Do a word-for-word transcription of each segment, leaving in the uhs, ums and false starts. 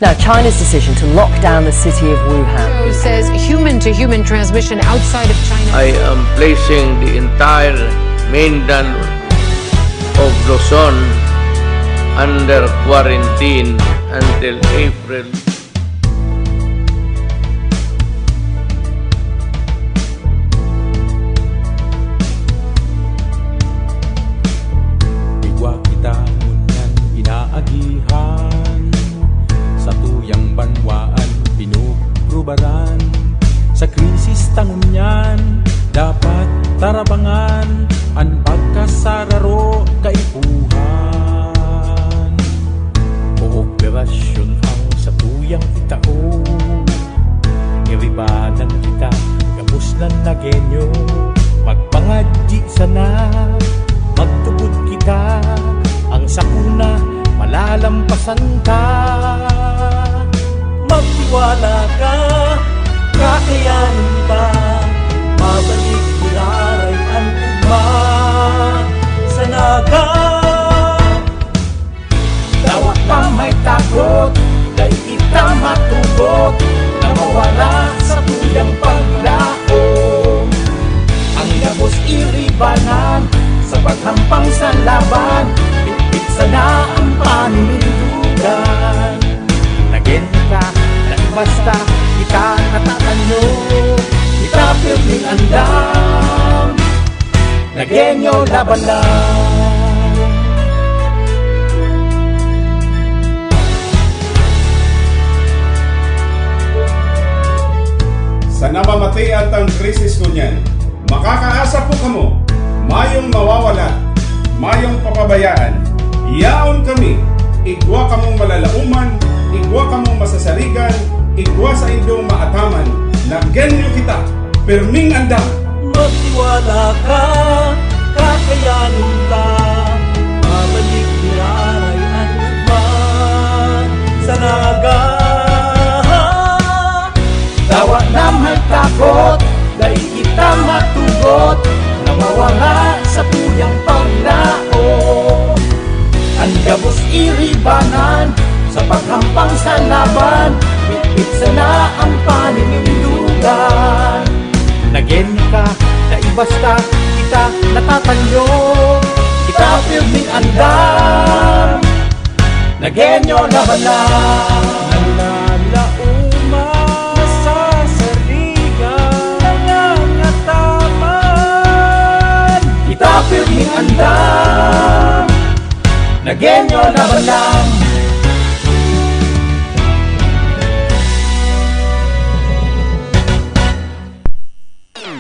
Now, China's decision to lock down the city of Wuhan. Says human-to-human transmission outside of China. I am placing the entire mainland of Luzon under quarantine until April. Igwa kita ngunyan inaagihan, satuyang banwaan pinuprubaran. Sa krisis ta ngunyan, dapat tarabangan an pagkasararo kaipuhan. Kooperasyon ang satuyang itao. Iribanan kita, gabos na Nagueño. Magpangadyi sana, magtubod kita. Ang sakuna, malalampasan ta. Magtiwala ka, kakayanin ta. Mabalik giraray an ugma sa Naga. Dawa pa may takot, dai kita matugot na mawara sa tuyang paglaom. Ang gabos iribanan sa paghampang sa laban, bitbit sana ang paninindugan. Nagen ka, na basta kita natatanyo, kita pirming andam. Nagueño laban lang. Sa namamatean tang krisis ngunyan, makakaasa po kamo, mayong mawawala, mayong papabayaan. Yaon kami, igwa kamong malalaoman, igwa kamong masasarigan, igwa saindong maataman. Nagueño kita, pirming andam. Magtiwala ka, kakayanin ta. Mabalik ni Aray an ugma sa Naga. Dawa na may takot, dai kita matugot na mawara sa tuyang paglaom. An gabos iribanan sa paghampang sa laban, bitbit sana ang paninindugan. Nagen ka, dai basta kita natatanyo. Kita pirming andam, Nagueño laban lang. Nalalaoman, nasasarigan, nangangataman. Kita pirming andam, Nagueño laban lang.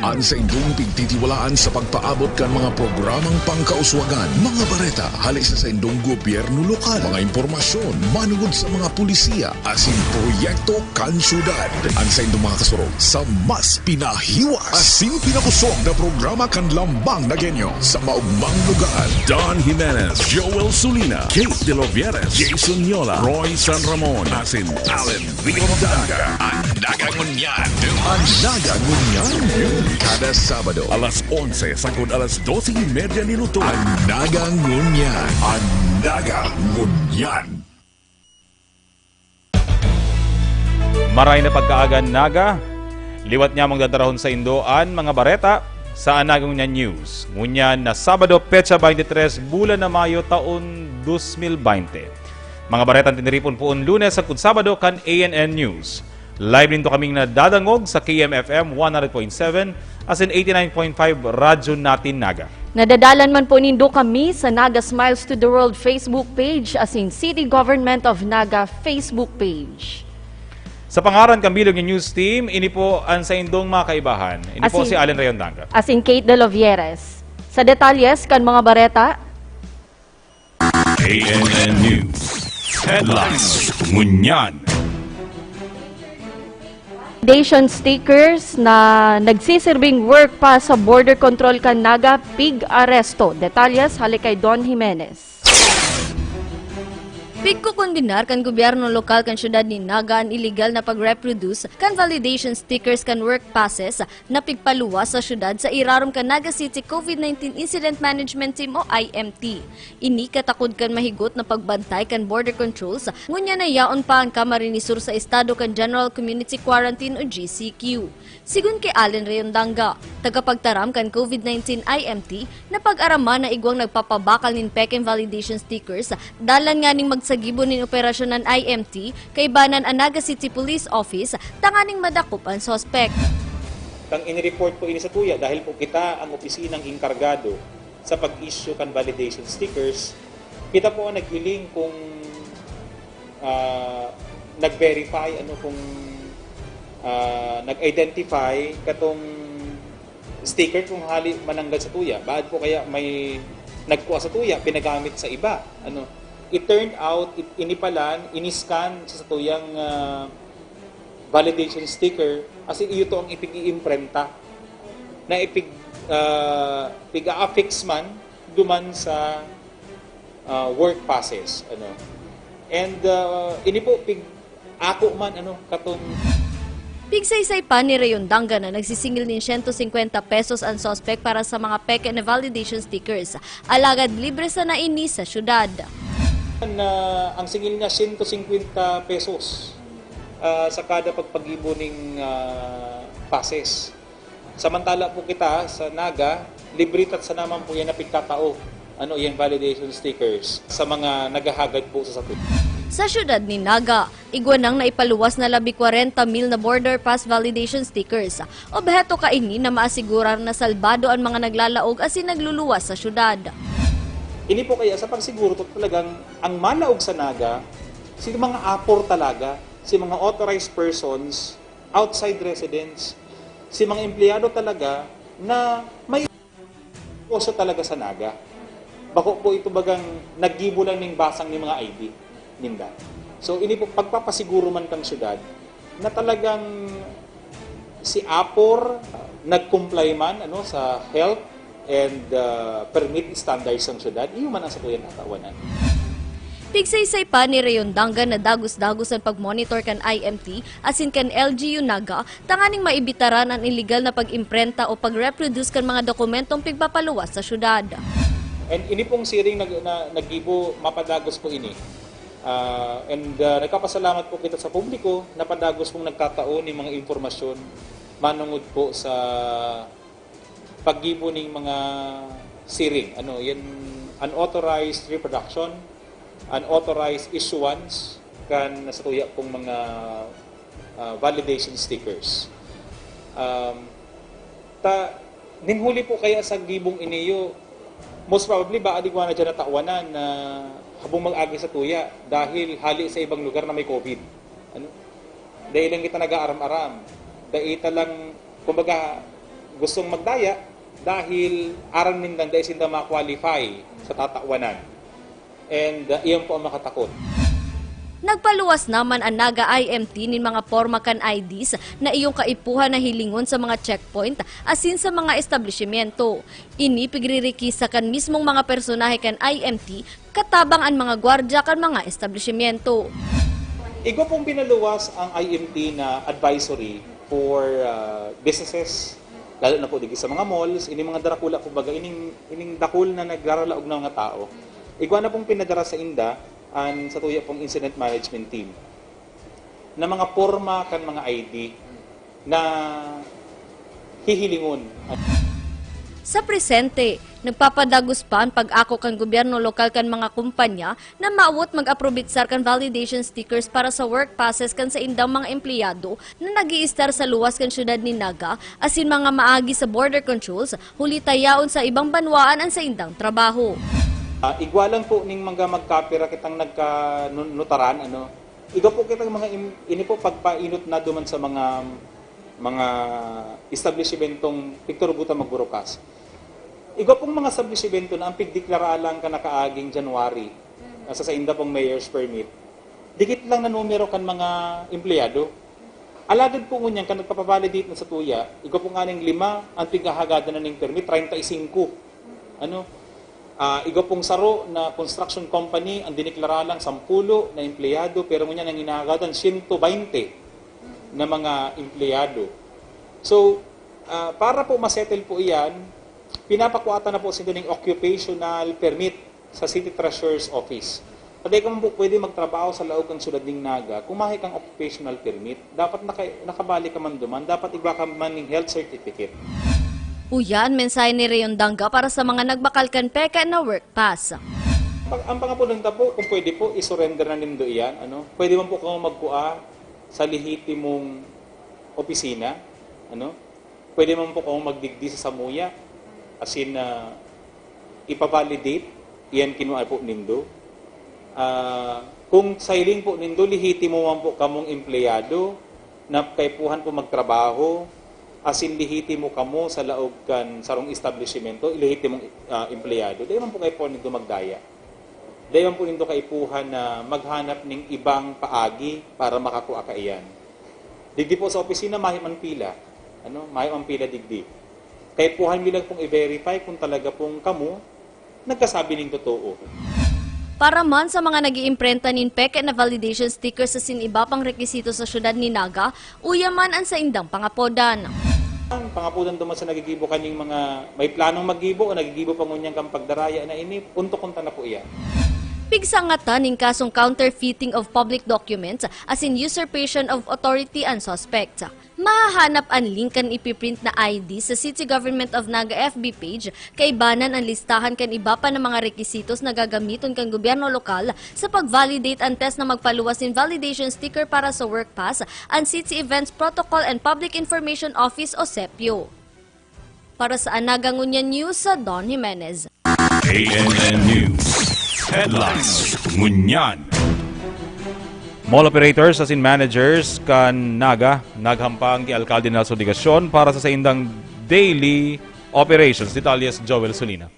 An saindong pigtitiwalaan sa pagpaabot kan mga programang pangkauswagan, mga bareta hale sa saindong gobyerno lokal, mga impormasyon manungod sa mga pulisiya asin proyekto kan syudad. An saindong mga kasurog sa mas pinahiwas asin pinakosog na programa kan Lambang Nagueño sa maogmang lugar. Don Jimenez, Joel Sulina, Kate De Lovieres, Jason Yola, Roy San Ramon, asin Allen Rio Daga. An Naga Ngunyan. An Naga Ngunyan. Kada Sabado, alas onse sagkod alas dose y media nin utog. An Naga Ngunyan. An Naga Ngunyan. Maray na pagkaaga, Naga. Liwat nyamong dadarahon saindo an mga bareta sa An Naga Ngunyan News. Ngunyan na Sabado, petsa twenty-three, bulan na Mayo, taon dos mil baynte. Mga baretang tiniripon poon Lunes sagkod Sabado kan A N N News. Live nindo kaming nadadangog sa K M F M one hundred point seven asin eighty-nine point five Radyo Natin Naga. Nadadalan man po nindo kami sa Naga Smiles to the World Facebook page asin City Government of Naga Facebook page. Sa pangaran kan bilog na news team, ini po an saindong mga kaibahan. Ini po Asin- si Allen Rayon Dangga. Asin Kate De Lovieres. Sa detalyes kan mga bareta, A N N News Headlines ngunyan. Validation stickers na nagsisirbing work pa sa border control kan Naga, pig-aresto. Detalyes hale kay Don Jimenez. Pigkokondenar kan gobyerno lokal kan siyudad nin Naga an iligal na pag-reproduce kan validation stickers kan work passes na pigpaluwas sa siyudad sa irarom kan Naga City COVID nineteen Incident Management Team o I M T. Ini katakod kan mahigot na pagbantay kan border controls, ngunyan na yaon pa an kamarinisor sa estado kan General Community Quarantine o G C Q. Sigon ki Allen Rayondanga, tagapagtaram kan COVID nineteen I M T, napag-araman na igwang nagpapabakal nin pekeng validation stickers, dalan nganing magsagibo nin operasyon an I M T, kaibanan an Naga City Police Office, tanganing madakop an suspek. Kan inireport po ini sa tuya, dahil po kita ang opisinang inkargado sa pag-issue kan validation stickers, kita po ang naghiling kung, ah, nag-verify, ano, kung, ah, nag-identify katong sticker kung hali mananggad sa tuya. Baad po kaya may nagkua sa tuya, pinagamit sa iba. Ano, it turned out, it, inipalan, iniscan sa tuyang, ah, validation sticker, as in, iyo to ang ipig-iimprenta na ipig, ah, pig-a-affix man duman sa, ah, work passes, ano. And, ah, ini po, pig-, ako man, ano, katong Pigsaysay pa ni Rayon Dangga na nagsisingil nin siyento singkwenta pesos an suspek para sa mga peke na validation stickers, alagad libre sana ini sa syudad. Na ang singil niya, siyento singkwenta pesos, ah, sa kada pagpagibo ning, ah, passes. Samantala po kita sa Naga, libre ta sana man po yan na pigkatao, ano, yung validation stickers sa mga naghahagad po sa sakit. Sa siyudad ni Naga, igwa nang naipaluwas na labi kwarenta mil na border pass validation stickers. Obheto kaini na maasigurar na salbado an mga naglalaog asin nagluluwas sa siyudad. Ini po kaya sa pagsiguro to talagang ang malaog sa Naga, si mga apor talaga, si mga authorized persons, outside residents, si mga empleyado talaga na may negosyo talaga sa Naga. Bako po ito bagang naggibo lang ning basang ning mga I D ninda. So, ini po pagpapasiguro man kang syudad na talagang si apor, uh, nag-comply man, ano, sa health and, uh, permit standards ng syudad, iyo man ang sakuyang tatawanan. Pigsaysay pa ni Rayon Dangga na dagos-dagos an pag-monitor kan I M T asin kan L G U Naga tanganing maibitaran an iligal na pag-imprenta o pag-reproduce kan mga dokumentong pigpapaluwas sa syudad. And ini pong siring nag-, na, naggibo, mapadagos po ini. Ah, and, ah, nagpapasalamat po kita sa publiko na padagos pong nagtatao ning mga impormasyon manungod po sa paggibo ning mga siring, ano, yan, unauthorized reproduction, unauthorized issuance kan sa tuya pong mga, ah, validation stickers. Um, ta, nin huli po kaya sa gibong iniyo, most probably, baka di ko na dyan natawanan na habong mag-agi sa tuya dahil hali sa ibang lugar na may COVID. Ano? Dahil lang kita nag-aaram-aram. Dahil ta lang, kumbaga, gustong magdaya dahil aram nindang dahil sinda ma-qualify sa tatawanan. And, uh, iyan po ang makatakot. Nagpaluwas naman an Naga I M T nin mga porma kan I Ds na iyong kaipuhan na hilingon sa mga checkpoint asin sa mga establisimyento. Ini pigririkisa kan mismong mga personahe kan I M T katabang an mga gwardya kan mga establisimyento. Igwa pong pinaluwas ang I M T na advisory for, uh, businesses, lalo na po digdi sa mga malls, ini mga darakula, kumbaga, ining, ining dakul na nagraralaog na mga tao. Igwa na pong pinadara sa inda an sa tuya pong incident management team na mga porma kan mga I D na hihilingon. Sa presente, nagpapadagos pa an pag-ako kan gobyerno lokal kan mga kumpanya na mawot mag-aprobitsar kan validation stickers para sa work passes kan saindang mga empleyado na nag-iistar sa luwas kan siyudad nin Naga asin mga maagi sa border controls, huli ta yaon sa ibang banwaan an saindang trabaho. Ah, igwa lang po ning mga magkapira kitang nagkanutaran, ano. Igwa po kitang mga im-, ini po pagpainot na duman sa mga, mga establishmentong pigturugutan magburukas. Igwa pong mga establishmento na ang pigdeklara lang kan nakaaging January, ah, sa sainda pong mayor's permit, dikit lang na numero kan mga empleyado. Alagad po ngunyan, kan nagpapavalidate na sa tuya, igwa po nganing lima ang pighahagadan na ning permit, treinta y cinco. Ano? Ah, igwa pong saro na construction company, ang diniklara lang sampulo na empleyado, pero ngunyan ang inahagadan, siyento baynte na mga empleyado. So, ah, para po masettle po iyan, pinapakuha ta na po sa inyo ning occupational permit sa City Treasurer's Office. Dai ka man po pwede magtrabaho sa laog kan syudad ning Naga kung mahi kang occupational permit. Dapat naka-, nakabalik ka man duman, dapat igwa ka man ning health certificate. Uya an mensahe ni Rayon Danga para sa mga nagbakal kan peke na work pass. Pag, ang pangapunan ta po, kung pwede po, isurrender na nindo iyan. Ano? Pwede man po kamo magkua sa lehitimong opisina. Ano? Pwede man po kamo magdigdi sa samuya. As in, ah, ipa-validate iyan kinua po nindo. Ah, kung sa hiling po nindo, lehitimo man po kamong empleyado, na kaipuhan po magtrabaho, asin lehitimo kamo sa laog kan sarong establisimento, lehitimong, ah, empleyado, dai man po kaipuhan nindo magdaya. Dai man po nindo kaipuhan na maghanap ning ibang paagi para makakua kaiyan. Digdi po sa opisina, mahi man pila. Ano? Mahi man pila digdi. Kaipuhan mi lang pong i-verify kung talaga pong kamo nagkasabi ning totoo. Para man sa mga nag-iimprenta nin peke na validation stickers asin iba pang rekisito sa syudad ni Naga, uya man an saindang pangapodan. Ang pangapodan duman sa nagigibo kaning mga may planong maggibo o nagigibo pa ngunyan kan pagdaraya na ini, puntokon ta na po iyan. Pigsangatan nin kasong counterfeiting of public documents asin usurpation of authority an suspect. Mahahanap an link kan ipiprint na I D sa City Government of Naga F B page, kaibanan an listahan kan iba pa na mga rekisitos na gagamiton kan gobyerno lokal sa pag-validate an test na magpaluwas nin validation sticker para sa work pass an City Events Protocol and Public Information Office o CEPIO. Para sa Anaga Ngunyan News, Don Jimenez. A N N News Headlines. Ngunyan. Mall operators asin managers kan Naga naghampang ki Alkalde Nelson Legacion para sa saindang daily operations. Detalye si Joel Solina.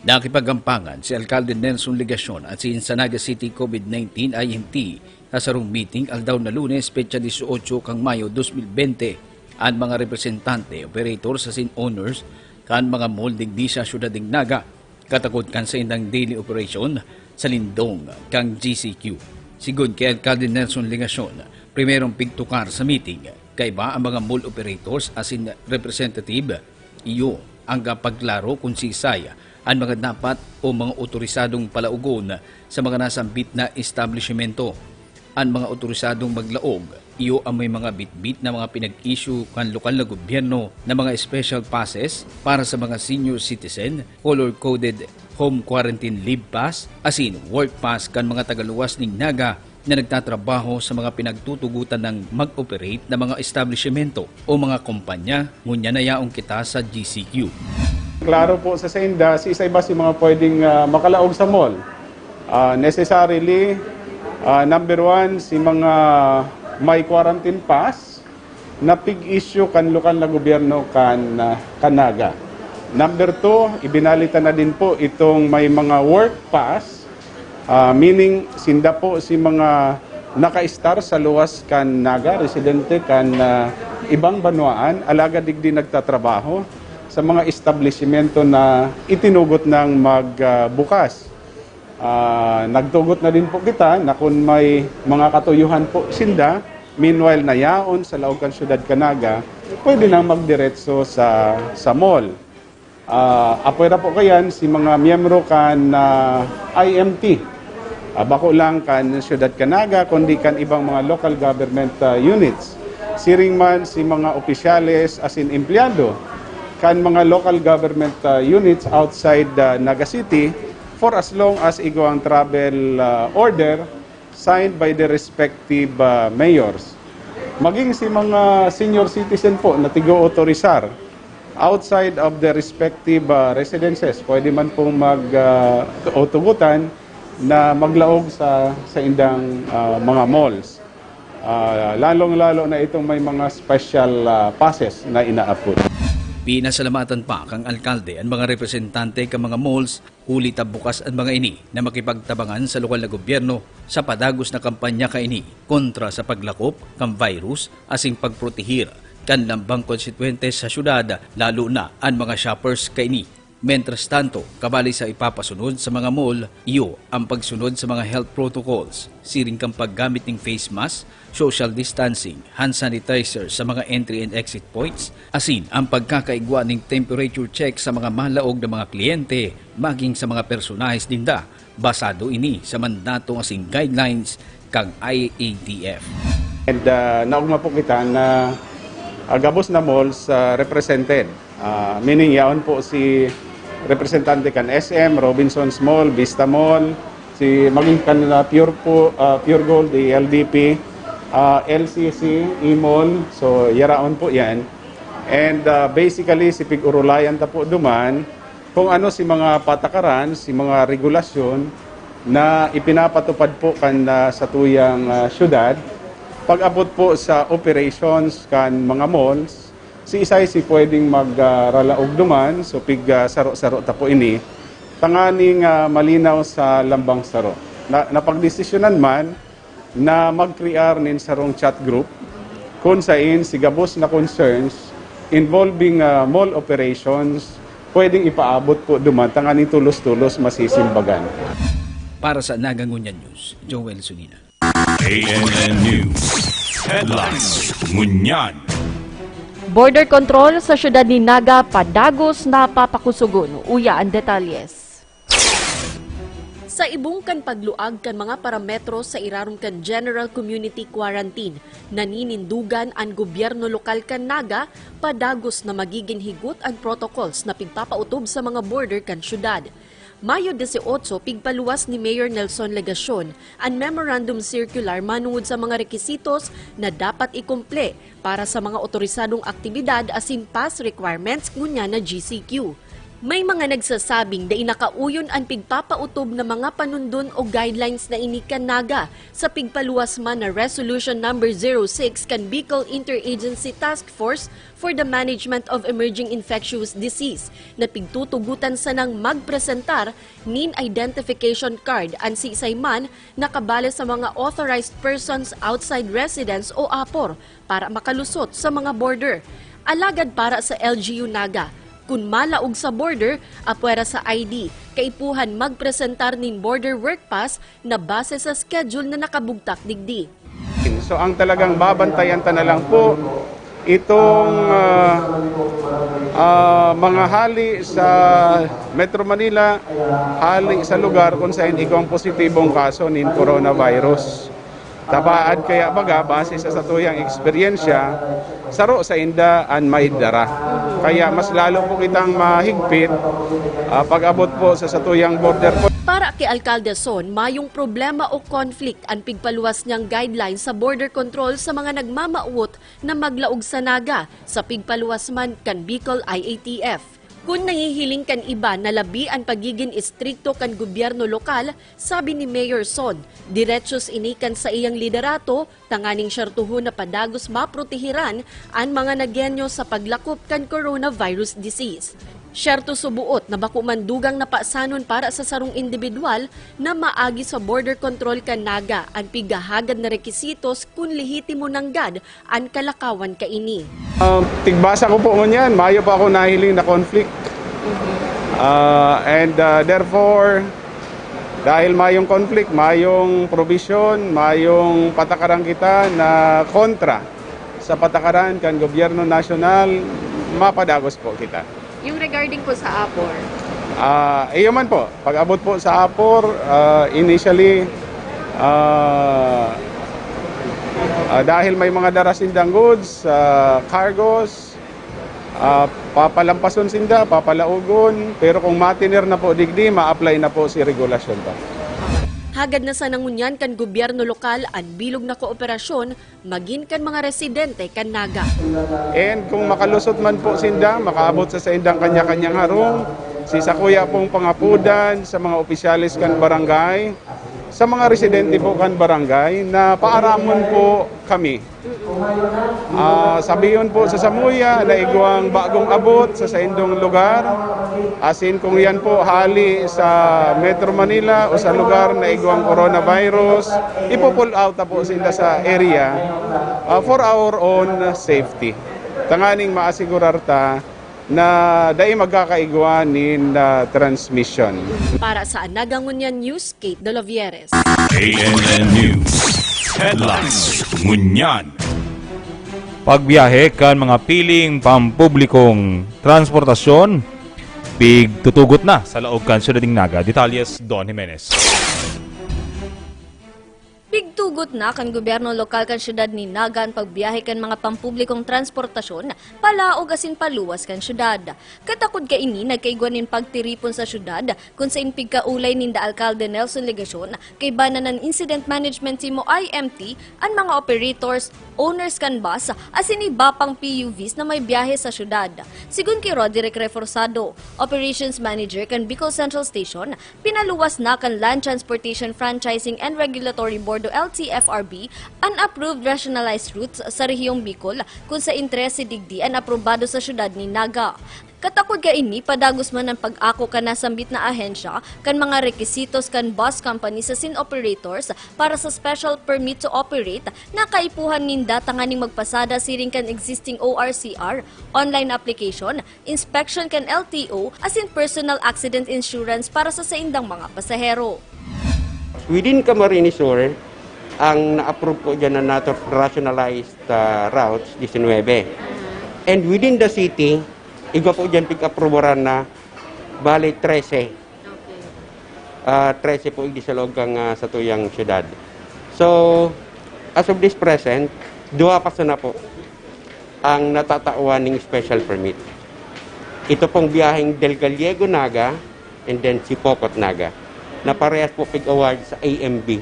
Nakipaghampangan si Alkalde Nelson Legacion asin sa Naga City COVID nineteen I M T sa sarong meeting aldaw na Lunes, petsa dieciocho kan Mayo dos mil bente, an mga representante, operators asin owners kan mga mall digdi sa siyudad nin Naga, katakod kan saindang daily operation sa lindong kan G C Q. Sigon ki Alkalde Nelson Legacion, primerong pigtukar sa meeting, kaiba ang mga mall operators asin representative, iyo ang kapagklaro kun siisay an mga dapat o mga otorisadong palaogon sa mga nasambit na establisimento. An mga otorisadong maglaog, iyo an may mga bitbit na mga pinag-issue kan lokal na gobyerno na mga special passes para sa mga senior citizen, color-coded home quarantine leave pass, asin work pass kan mga tagaluwas nin Naga na nagtatrabaho sa mga pinagtutugotan nang mag-operate na mga establisimento o mga kompanya, ngunyan na yaon kita sa G C Q. Klaro po sa sainda, si isa iba si mga pwedeng, ah, makalaog sa mall. Ah, necessarily, ah, number one, si mga may quarantine pass na pig-issue kan lokal na gobyerno kan, ah, kan Naga. Number two, ibinalita na din po itong may mga work pass, ah, meaning sinda po si mga naka-estar sa luwas kan Naga, residente kan, ah, ibang banwaan, alagad digdi nagtatrabaho sa mga establisimento na itinugot nang magbukas. Ah, nagtugot na din po kita na kung may mga katuyuhan po sinda, meanwhile na yaon sa laog kan siyudad kan Naga, pwede nang magdiretso sa, sa mall. Ah, apwera po kayan si mga miyembro kan, ah, I M T. Ah, bako lang kan siyudad kan Naga, kundi kan ibang mga local government, ah, units. Siring man si mga opisyales asin empleyado kan mga local government, ah, units outside, ah, Naga City, for as long as igwang travel, ah, order signed by the respective, ah, mayors. Maging si mga senior citizen po na tigo-otorisar outside of the respective, ah, residences, pwede man pong mag, ah, o tugutan na maglaog sa, sa indang, ah, mga malls. Ah, lalong-lalo na itong may mga special, ah, passes na ina-approve. Pinasalamatan pa kan alkalde an mga representante kan mga malls huli ta bukas an mga ini na makipagtabangan sa lokal na gobyerno sa padagos na kampanya kaini kontra sa paglakop kan virus asin pagprotehir kan lambang konstituyente sa syudad, lalo na an mga shoppers kaini. Mientras tanto, kabali sa ipapasunod sa mga mall, iyo ang pagsunod sa mga health protocols, siring kan paggamit ning face mask, social distancing, hand sanitizer sa mga entry and exit points, asin ang pagkakaigwa ning temperature check sa mga malaog na mga kliyente, maging sa mga personahes ninda. Basado ini sa mandato asin guidelines kan I A T F. And, ah, naogma po kita na, ah, gabos na malls, ah, represented. Ah, meaning, yaon po si representante kan S M, Robinsons Mall, Vista Mall, si, maging kan, ah, Pure po, ah, Pure Gold, L D P, ah, L C C, E-Mall. So, yaraon po yan. And, ah, basically, si pig-urulayan ta po duman kung ano si mga patakaran, si mga regulasyon na ipinapatupad po kan, ah, satuyang, ah, syudad. Pag-abot po sa operations kan mga malls, si isay si pwedeng mag, ah, ralaog duman, so pig, ah, saro-saro ta po ini, tanganing, ah, malinaw sa lambang saro. Na, napagdesisyonan man na magkrear nin sarong chat group kun sain si gabos na concerns involving, ah, mall operations pwedeng ipaabot po duman tanganing tolos-tolos masisimbagan. Para sa Naga Ngunyan News, Joel Sunina. A N N News Headlines. Ngunyan. Border control sa siyudad ni Naga padagos na papakusugon. Uya an detalles. Sa ibong kan pagluag kan mga parametro sa irarom kan General Community Quarantine, naninindugan an gobyerno lokal kan Naga padagos na magigin higot an protocols na pigpapautob sa mga border kan syudad. Mayo dieciocho, pigpaluwas ni Mayor Nelson Legacion an Memorandum Circular manungod sa mga rekisitos na dapat ikumple para sa mga otorisadong aktibidad asin pass requirements ngunyan na G C Q. May mga nagsasabing dai nakauyon an pigpapautob na mga panundon o guidelines na ini kan Naga sa pigpaluwas man na Resolution Number zero six kan Bicol Interagency Task Force for the Management of Emerging Infectious Disease na pigtutugotan sanang magpresentar nin identification card an siisay man na kabale sa mga authorized persons outside residence o apor para makalusot sa mga border. Alagad para sa L G U Naga, kun malaog sa border, apwera sa I D, kaipuhan magpresentar nin border work pass na base sa schedule na nakabugtak digdi. So ang talagang babantayan ta na lang po itong, ah, ah, mga hali sa Metro Manila, hali sa lugar kung saan igwang positibong kaso nin coronavirus. Tapaad kaya baga, base sa satuyang eksperyensya, saro sainda an may dara. Kaya mas lalo po kitang mahigpit, ah, pag-abot po sa satuyang border po. Para ki Alkalde Son, mayong problema o conflict an pigpaluwas niyang guidelines sa border control sa mga nagmamawot na maglaog sa Naga, sa pigpaluwas man kan Bicol I A T F. Kun nahihiling kan iba na labi an pagigin estrikto kan gobyerno lokal, sabi ni Mayor Son, diretsyo ini kan saiyang liderato tanganing syertohon na padagos maprotehiran an mga Nagueño sa paglakop kan coronavirus disease. Syerto suboot na bako man dugang na pasanon para sa sarong indibidwal na maagi sa border control kan Naga an pighahagad na rekisitos kun lehitimo nanggad an kalakawan kaini. Ah, tigbasa ko po ngunyan, mayo pa ako nahiling na conflict. Ah, and, ah, therefore, dahil mayong conflict, mayong provision, mayong patakaran kita na kontra sa patakaran kan gobyerno nasyonal, mapadagos po kita. Yung regarding po sa apor? Ah, iyo man po, pag-abot po sa apor, ah, initially, ah, ah, dahil may mga dara sindang goods, ah, cargos, ah, papalampason sinda, papalaogon, pero kung matiner na po digdi, ma-apply na po si regulasyon pa. Hagad na sana ngunyan kan gobyerno lokal an bilog na kooperasyon magin kan mga residente kan Naga. And kung makalusot man po sinda, makaabot sa saindang kanya-kanyang harong, si sakuya pong pangapudan sa mga opisyales kan barangay, sa mga residente po kan barangay na paaramon po kami. Ah, sabihon po sa samuya na igwang bagong abot sa saindong lugar. Asin kung yan po hali sa Metro Manila o sa lugar na igwang coronavirus, ipo-pull out na po sila sa area, ah, for our own safety. Tanganing maasigurar ta na dai magkakaigwa nin, ah, transmission. Para sa Anaga Ngunyan News, Kate Dolovieres. A N N News Headlines Ngunyan. Pagbiyahe kan mga piling pampublikong transportasyon, pigtutugot na sa laog kan Siyudad nin Naga. Detalles, Don Jimenez. Pigtugot na kan gobyerno lokal kan siyudad nin Naga an pagbiyahe kan mga pampublikong transportasyon palaog asin paluwas kan siyudad. Katakod kaini, nagkaigwa nin pagtiripon sa siyudad, kun sain pigkaolay ninda Alkalde Nelson Legacion kaiba na nin Incident Management Team o I M T an mga operators, owners kan bus, asin iba pang P U Vs na may biyahe sa siyudad. Sigon ki Roderick Reforzado, Operations Manager kan Bicol Central Station, pinaluwas na kan Land Transportation Franchising and Regulatory Board o L T F R B an approved rationalized routes sa rehiyong Bicol, kun sain trese digdi an aprobado sa siyudad nin Naga. Katakod kaini, padagos man an pag-ako kan nasambit na ahensya kan mga rekisitos kan bus companies asin operators para sa special permit to operate na kaipuhan ninda tanganing magpasada siring kan existing O R C R, online application, inspection kan L T O, asin personal accident insurance para sa saindang mga pasahero. Within Camarines Sur, ang na-approve po dyan na nato-, rationalized ah, routes, disinwebe. And within the city, igwa po dyan pig-aprobaran na, bali, trese. Ah, trese po igdi sa loob kang ah, satuyang syudad. So, as of this present, duwa pa sana po ang natatawan ng special permit. Ito pong biyaheng Del Gallego, Naga, and then si Pocot, Naga, na parehas po pig-award sa A M B.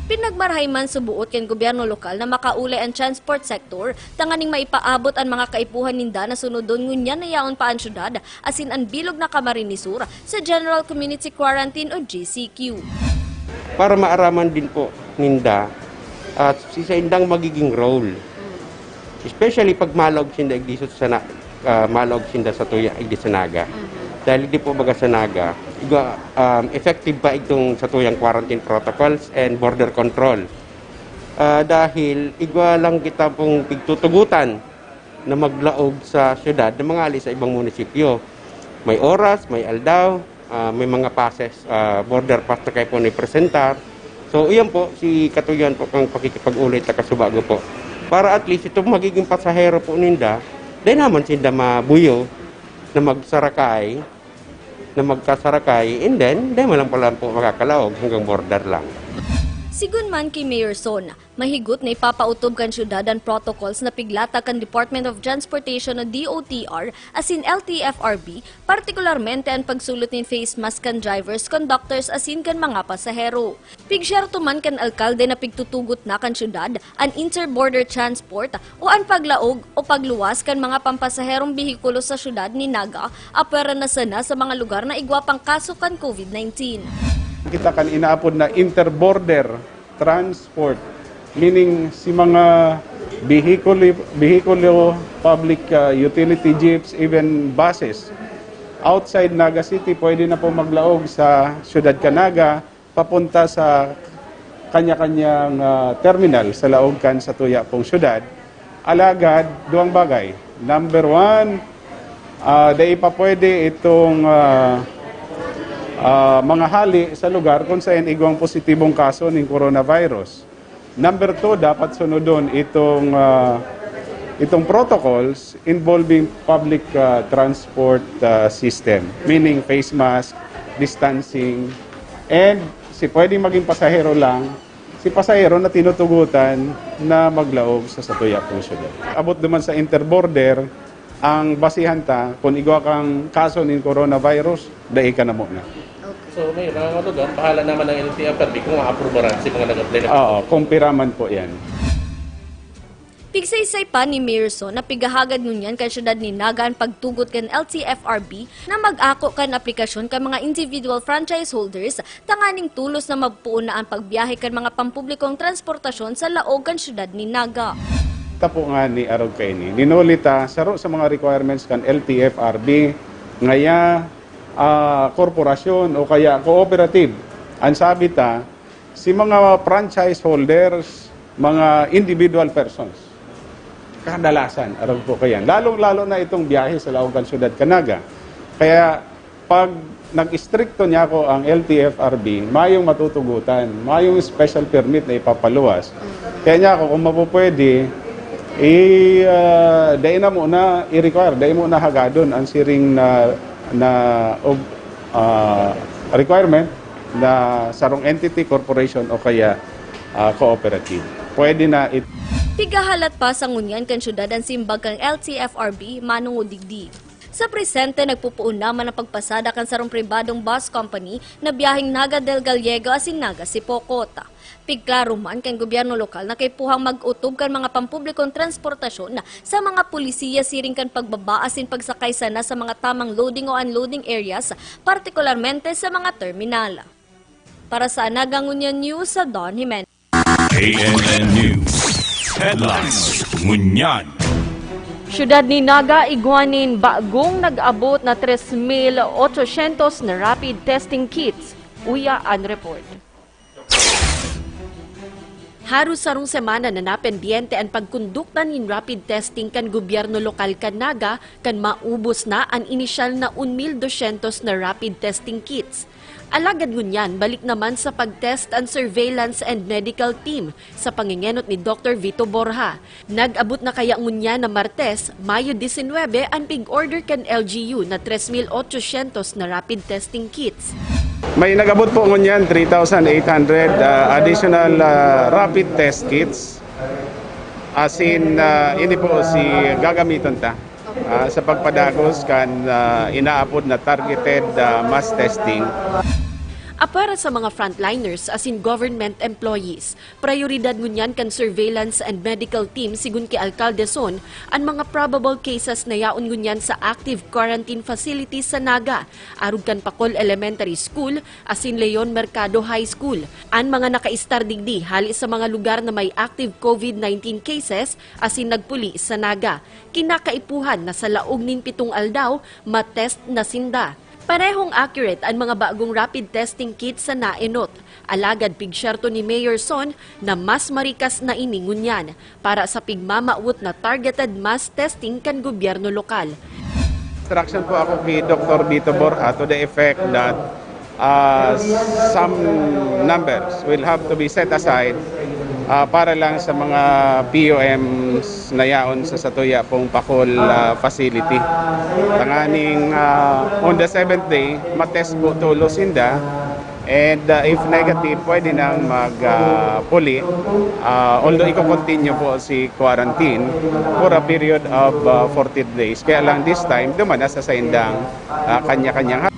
Pinagmarahay man suboot kan gobyerno lokal na makaolay an transport sector tanganing maipaabot an mga kaipuhan ninda na sunodon ngunyan na yaon pa an syudad asin an bilog na Camarines Sur sa General Community Quarantine o G C Q. Para maaraman din po ninda at si saindang magiging role. Especially pag malaog sinda igdi sa na, ah, malaog sinda sa tuya igdi sa Naga. Dahil di po baga sa Naga, igwa, um, effective pa itong sa tuyang quarantine protocols and border control. Ah, dahil igwa lang kita pong pigtutugutan na maglaog sa syudad na mangali sa ibang munisipyo. May oras, may aldaw, ah, may mga passes, ah, border pass na kayo po ni presentar. So, iyan po, si katuyan po kang pakikipag-ulit na kasubago po. Para at least itong magiging pasahero po ninda, dahil naman sinda mabuyo na magsarakay, na magkasarakay, and then, dahil mo lang pala po makakalaog hanggang border lang. Sigon man ki Mayor Son, mahigot na ipapautob kan syudad an protocols na piglatag kan Department of Transportation o D O T R asin L T F R B, partikularmente an pagsulot nin face mask kan drivers, conductors asin kan mga pasahero. Pigsyerto man kan alkalde na pigtutugot na kan syudad an inter-border transport o an paglaog o pagluwas kan mga pampasaherong behikulo sa syudad nin Naga, apwera na sana sa mga lugar na igwa pang kaso kan COVID nineteen. Kita kan inaapod na inter-border transport, meaning si mga vehiculo, vehiculo, public ah, utility jeeps, even buses, outside Naga City, pwede na po maglaog sa siyudad kan Naga papunta sa kanya-kanyang ah, terminal sa laog kan satuya pong siyudad. Alagad, duwang bagay. Number one, ah, dai pa pwede itong ah, ah, mga hali sa lugar kung saan igwang positibong kaso ning coronavirus. Number two, dapat sunodon itong ah, itong protocols involving public ah, transport ah, system, meaning face mask, distancing, and si pwedeng maging pasahero lang, si pasahero na tinutugutan na maglaog sa satuya pong syudad. Abot duman sa interborder, ang basihan ta, kung igwa kang kaso nin coronavirus, dai ka na muna. So, may mga ano doon, bahala naman ang L T F R B kung maaprubaran si mga nag-apply na. Oo, kumpira man po yan. Pigsaysay pa ni Mayor Son na pigahagad ngunyan kan syudad nin Naga an pagtugot kan L T F R B na mag-ako kan aplikasyon kan mga individual franchise holders tanganing tolos na mapoon na an pagbiyahe kan mga pampublikong transportasyon sa laog kan syudad nin Naga. Tapo nga ni arog kaini. Linuli ta, saro sa mga requirements kan L T F R B, ngaya ah, korporasyon o kaya cooperative, ang sabi ta, si mga franchise holders, mga individual persons. Kadalasan, arog po kayan. Lalong-lalo na itong biyahe sa laog kan syudad kan Naga. Kaya pag nag-istrikto niya ako ang L T F R B, mayong matutugutan, mayong special permit na ipapaluwas. Kaya niya ako, kung mapupwede, i, ah, dai na muna i-require, dai muna hagadon ang siring na, na ob-, ah, requirement na sarong entity, corporation o kaya, ah, cooperative. Pwede na it- Pigahalat pa sa ngunyan kan syudad an simbag kan L T F R B manongod digdi. Sa presente, nagpupoon na man ang pagpasada kan sarong pribadong bus company na biyaheng Naga del Gallego asin Naga Sipocot. Pigklaro man kan gobyerno lokal na kaipuhang mag-otob kan mga pampublikong transportasyon sa mga pulisiya siring kan pagbaba asin pagsakay sana sa mga tamang loading o unloading areas, partikularmente sa mga terminal. Para sa Naga Ngunyan News, sa Don Jimenez. A N N News Headlines Ngunyan. Syudad ni Naga igwa nin bagong nag-abot na tres mil ochocientos na rapid testing kits. Uya an report. Haros sarong semana na napendyente an pagkondukta nin rapid testing kan gobyerno lokal kan Naga kan maubos na an inisyal na un mil dosyentos na rapid testing kits. Alagad ngunyan, balik naman sa pag-test an surveillance and medical team sa pangengenot ni Doktor Vito Borja. Nag-abot na kaya ngunyan na Martes, Mayo disinwebe, an pig-order kan L G U na tres mil ochocientos na rapid testing kits. May nag-abot po ngunyan, three thousand eight hundred, ah, additional, ah, rapid test kits. As in, ah, ini po si gagamiton ta, ah, sa pagpadagos kan, ah, inaapod na targeted, ah, mass testing. Apwera sa mga frontliners asin government employees, prayoridad ngunyan kan surveillance and medical team sigon ki Alcalde Son an mga probable cases na yaon ngunyan sa active quarantine facilities sa Naga, arog kan Pacol Elementary School asin Leon Mercado High School. An mga nakaistar digdi hali sa mga lugar na may active COVID nineteen cases asin nagpuli sa Naga. Kinakaipuhan na sa laog nin pitong aldaw, matest na sinda. Parehong accurate an mga bagong rapid testing kits sa naenot. Alagad pigsyerto ni Mayor Son na mas marikas na ini ngunyan para sa pigmamawot na targeted mass testing kan gobyerno lokal. Instruction po ako kay Doktor Vito Borja to the effect that, ah, some numbers will have to be set aside, ah, para lang sa mga P O Ms na yaon sa satuya pong Pacol, ah, facility. Tanganing, ah, on the seventh day, matest po tulos sinda. And, ah, if negative, pwede nang mag, ah, puli. Ah, although iko-continue po si quarantine for a period of, ah, forty days. Kaya lang this time, duman na sa saindang, ah, kanya-kanyang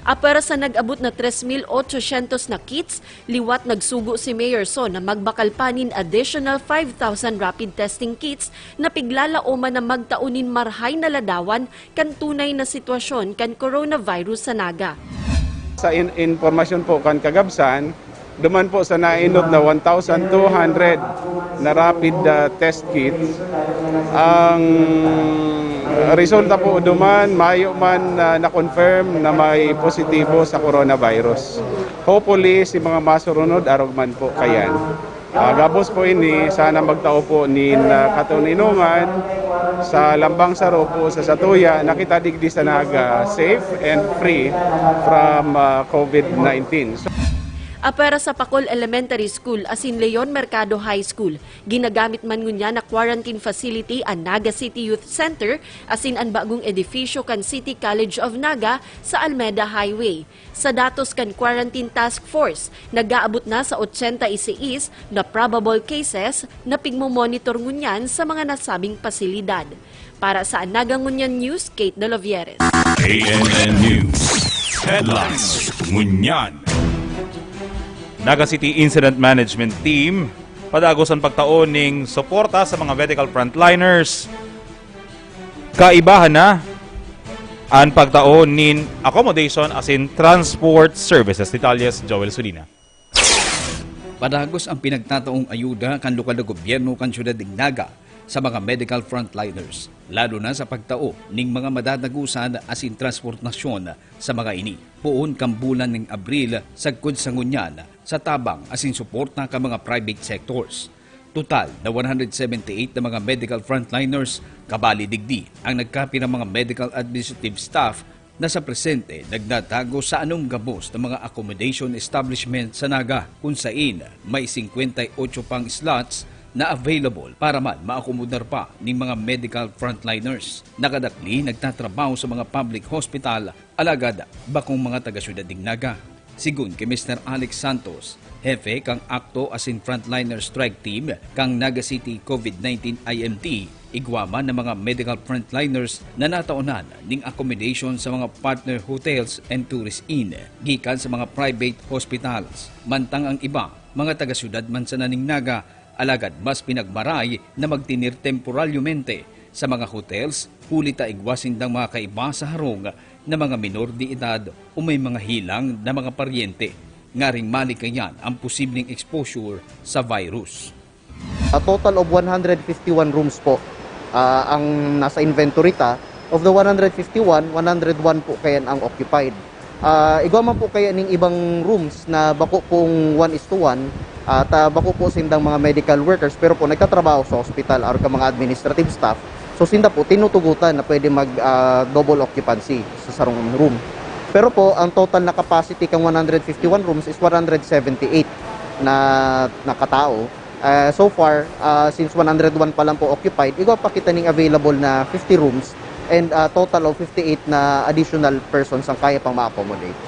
Apwera sa nag-abot na tres mil ochocientos na kits, liwat nagsugo si Mayor Son na magbakal pa nin additional five thousand rapid testing kits na piglalaoman na magtao nin marhay na ladawan kan tunay na sitwasyon kan coronavirus sa Naga. Sa in- impormasyon po kan kagabsan, duman po sa nainot na one thousand two hundred na rapid, ah, test kits, ang resulta po duman, mayo man, ah, na-confirm na may positibo sa coronavirus. Hopefully, si mga masurunod, arog man po kayan. Ah, gabos po ini, sana magtao po nin, ah, katoninongan sa lambang saro po sa satuya, na kita digdi sa Naga safe and free from, ah, COVID nineteen. So, Apwera sa Pacol Elementary School asin Leon Mercado High School, ginagamit man ngunyan na quarantine facility an Naga City Youth Center asin an bagong edifisyo kan City College of Naga sa Almeda Highway. Sa datos kan Quarantine Task Force, nag-aabot na sa ochenta y seis na probable cases na pigmo-monitor ngunyan sa mga nasabing pasilidad. Para sa Naga Ngunyan News, Kate De Lovieres. A N N News Headlines Ngunyan. Naga City Incident Management Team padagos an pagtao ning suporta sa mga medical frontliners. Kaibahan na an pagtao nin accommodation asin transport services. Detalles, Joel Sulina. Padagos ang pinagtataong ayuda kan lokal na gobyerno kan siyudad nin Naga sa mga medical frontliners, lalo na sa pagtao ning mga madadagosan asin transportasyon sa mga ini, poon kan bulan nin Abril sagkod sa ngunyan, sa tabang asin suporta kan mga private sectors. Total na one hundred seventy-eight na mga medical frontliners, kabali digdi ang nagkapirang mga medical administrative staff na sa presente nagtatago sa anong gabos na mga accommodation establishment sa Naga, kun sain may singkwenta y ocho pang slots na available para man maakomodar pa ning mga medical frontliners. Nakadakli nagtatrabaho sa mga public hospital, alagad bakong mga taga-syudad nin Naga. Sigon ki Mister Alex Santos, hepe kan ACTO asin Frontliner Strike Team kan Naga City COVID nineteen I M T, igwa man na mga medical frontliners na nataonan nin accommodation sa mga partner hotels and tourist inn gikan sa mga private hospitals. Mantang ang iba, mga taga-syudad man sana nin Naga, alagad mas pinagmaray na magtinir temporalyamente sa mga hotels, huli ta igwa sindang mga kaiba sa harong na mga minor de edad o may mga hilang na mga paryente, ngaring malikayan ang posibleng exposure sa virus. A total of one hundred fifty-one rooms po, ah, ang nasa inventory ta. Of the one hundred fifty-one, one hundred one po kaya ang occupied. Ah, igwa man po kaya ning ibang rooms na bako pong one is to one, ah, ta bako po sindang mga medical workers, pero po nagtatrabaho sa hospital or ka mga administrative staff. So, sinda po tinutugutan na pwede mag, ah, double occupancy sa sarong room. Pero po, ang total na capacity kang one hundred fifty-one rooms is one hundred seventy-eight na, na katao. Ah, so far, ah, since one hundred one pa lang po occupied, igwa pa kita ning available na fifty rooms and, ah, total of fifty-eight na additional persons ang kaya pang ma-accommodate.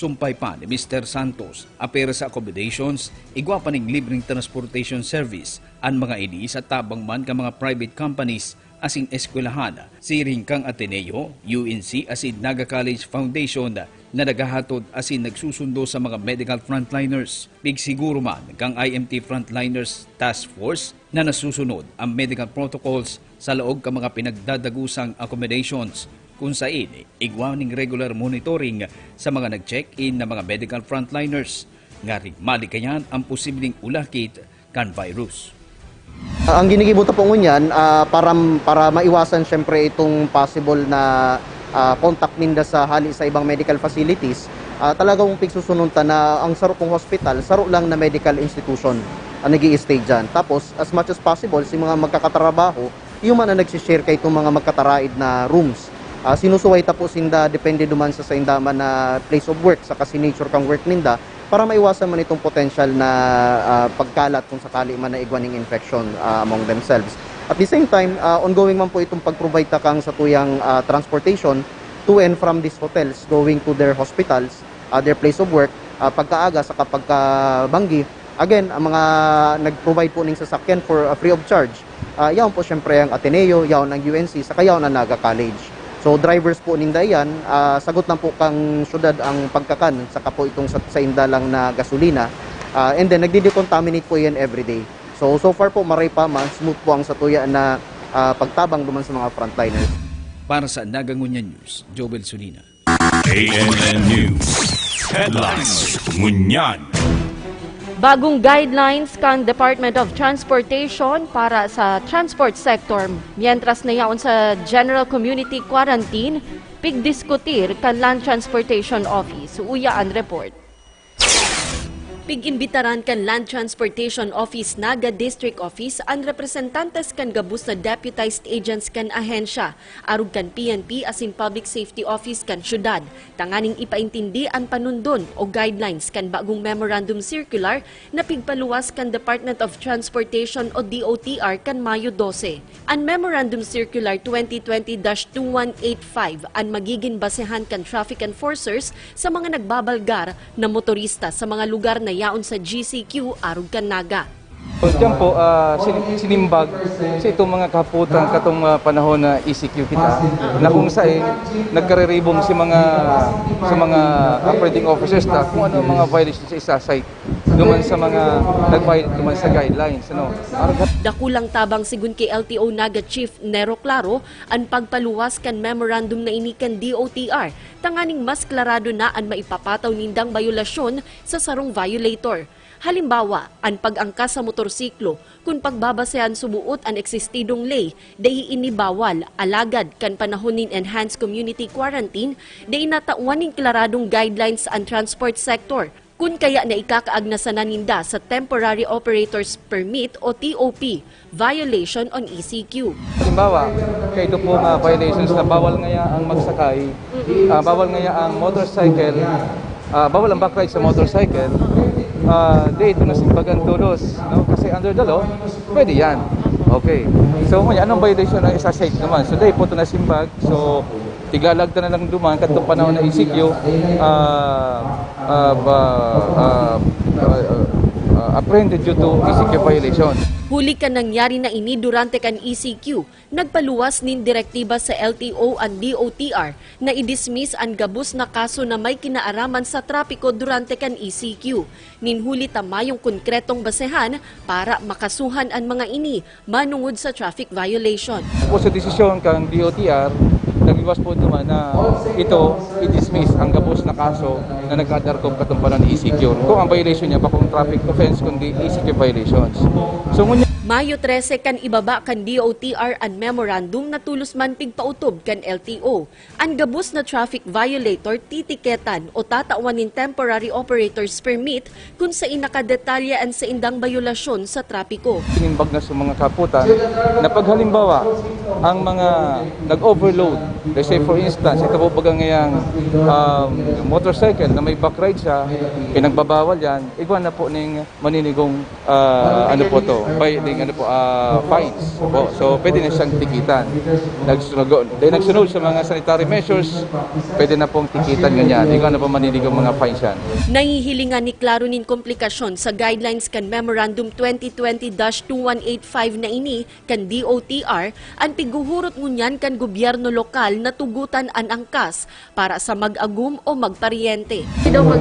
Sumpay pa ni Mister Santos, apwera sa accommodations, igwa pa ning libreng transportation service an mga ini sa tabang man kan mga private companies asin eskwelahan, siring kan Ateneo, U N C asin Naga College Foundation na naghahatod asin nagsusundo sa mga medical frontliners. Pigsiguro man kan I M T Frontliners Task Force na nasusunod ang medical protocols sa laog kan mga pinagdadagosang accommodations, kun sain igwa ning regular monitoring sa mga nag-check-in na mga medical frontliners, ngaring malikayan ang posibleng ulakit kan virus. Ang ginigibo ta po ngunyan, ah, para, para maiwasan siyempre itong possible na, ah, contact ninda sa hali sa ibang medical facilities, ah, talagang pigsusunon ta na ang saro pong hospital, saro lang na medical institution ang nag-i-stay dyan. Tapos, as much as possible, si mga magkakatrabaho, iyo man ang nagsishare kay itong mga magkataraid na rooms. Ah, sinusuway ta po sinda, depende duman sa sainda man na place of work, sa kasi nature kang work ninda, para maiwasan man itong potential na, ah, pagkalat kung sakali man na igwa ning infection, ah, among themselves. At the same time, ah, ongoing man po itong pag-provide ta kang satuyang, ah, transportation to and from these hotels going to their hospitals, ah, their place of work, ah, pagkaaga saka pagkabanggi. Again, ang mga nag-provide po ning sasakyan for, ah, free of charge, ah, yaon po siyempre ang Ateneo, yaon ang U N C, saka yaon ang Naga College. So, drivers po ninda iyan, ah, sagot lang po kang syudad ang pagkakan, saka po itong sa, sainda lang na gasolina. Ah, and then, nagde-decontaminate po iyan everyday. So, so far po, maray pa, mas smooth po ang satuya na, ah, pagtabang duman sa mga frontliners. Para sa Naga Ngunyan News, Joel Solina. A N N News Headlines. Ngunyan. Bagong guidelines kan Department of Transportation para sa transport sector. Mientras na yaon sa general community quarantine, pigdiskutir kan Land Transportation Office. Uya an report. Pig-imbitaran kan Land Transportation Office Naga District Office an representantes kan gabos na deputized agents kan ahensya, arog kan P N P asin Public Safety Office kan syudad, tanganing ipaintindi an panundon o guidelines kan bagong Memorandum Circular na pigpaluwas kan Department of Transportation o D O T R kan Mayo dose. An Memorandum Circular twenty twenty dash two one eight five an magigin basehan kan traffic enforcers sa mga nagbabalgar na motorista sa mga lugar na yaon sa G C Q arog kan Naga. Diyan po, ah, sin-, sinimbag sa itong mga kahapotan, katong, ah, panahon na E C Q kita, na kung saan nagkariribong si mga, sa mga operating officers ta kung ano ang mga violations sa isa site. Duman sa mga nag-violate duman sa guidelines, ano. Dakulang tabang, sigon ki L T O Naga Chief Nero Claro, an pagpaluwas kan memorandum na ini kan D O T R, tanganing mas klarado na an maipapataw nindang bayolasyon sa sarong violator. Halimbawa, an pag-angkas sa motorsiklo, kun pagbabasehan suboot an eksistidong ley, dai ini bawal, alagad kan panahon nin enhanced community quarantine, dai natawan nin klaradong guidelines an transport sector. Kun kaya na ikakaagnasan na ninda sa Temporary Operators Permit o T O P violation on E C Q. Halimbawa, kaya ito po nga violations na bawal ngaya ang magsakay, ah, bawal ngaya ang motorcycle, ah, bawal ang backride sa motorcycle, ah, di ito nasimbagan todos, no? Kasi under the law, pwede yan. Okay. So, ngunyan, anong violation ang isa-cite naman? So, di po ito nasimbag. So, tiglalag ta na lang duman, kadtong panahon na E C Q, ah, ah, ba, ah, ah, ah, apprehended due to E C Q violation. Huli kan nangyari na ini durante kan E C Q, nagpaluwas nin direktiba sa L T O an D O T R na i-dismiss an gabos na kaso na may kinaaraman sa trapiko durante kan E C Q. Nin huli ta mayong konkretong basehan para makasuhan an mga ini manungod sa traffic violation. Po sa desisyon kang D O T R, nagluwas po duman na ito i-dismiss ang gabos na kaso na nagkadarkop katumparan ni E C Q. Kung ang violation niya, bakong traffic offense, kundi E C Q violations. So, ngunyan, Mayo trese kan ibaba kan D O T R an memorandum na tolos man pigpautob kan L T O. An gabos na traffic violator titiketan o tatawan nin temporary operator's permit kun sain nakadetalye an saindang bayolasyon sa trapiko. Sinimbag na sa mga kaputan na paghalimbawa, ang mga nag-overload, let's say for instance, ito po baga ngayang, um, motorcycle na may backride siya, pinagbabawal yan, igwa na po ning maninigong, ah, ano po to, by, ding, ano po, ah, fines po. So, pwede na siyang tikitan. Nagsunod, dahil nagsunod sa mga sanitary measures, pwede na pong tikitan ngunyan. Di ko ano pa maninigong mga fines yan. Nahihilingan ni Claro nin komplikasyon sa guidelines kan Memorandum twenty twenty dash two one eight five na ini kan D O T R, an pighuhurot ngunyan kan gobyerno lokal na tugutan an angkas para sa mag-agom o magparyente.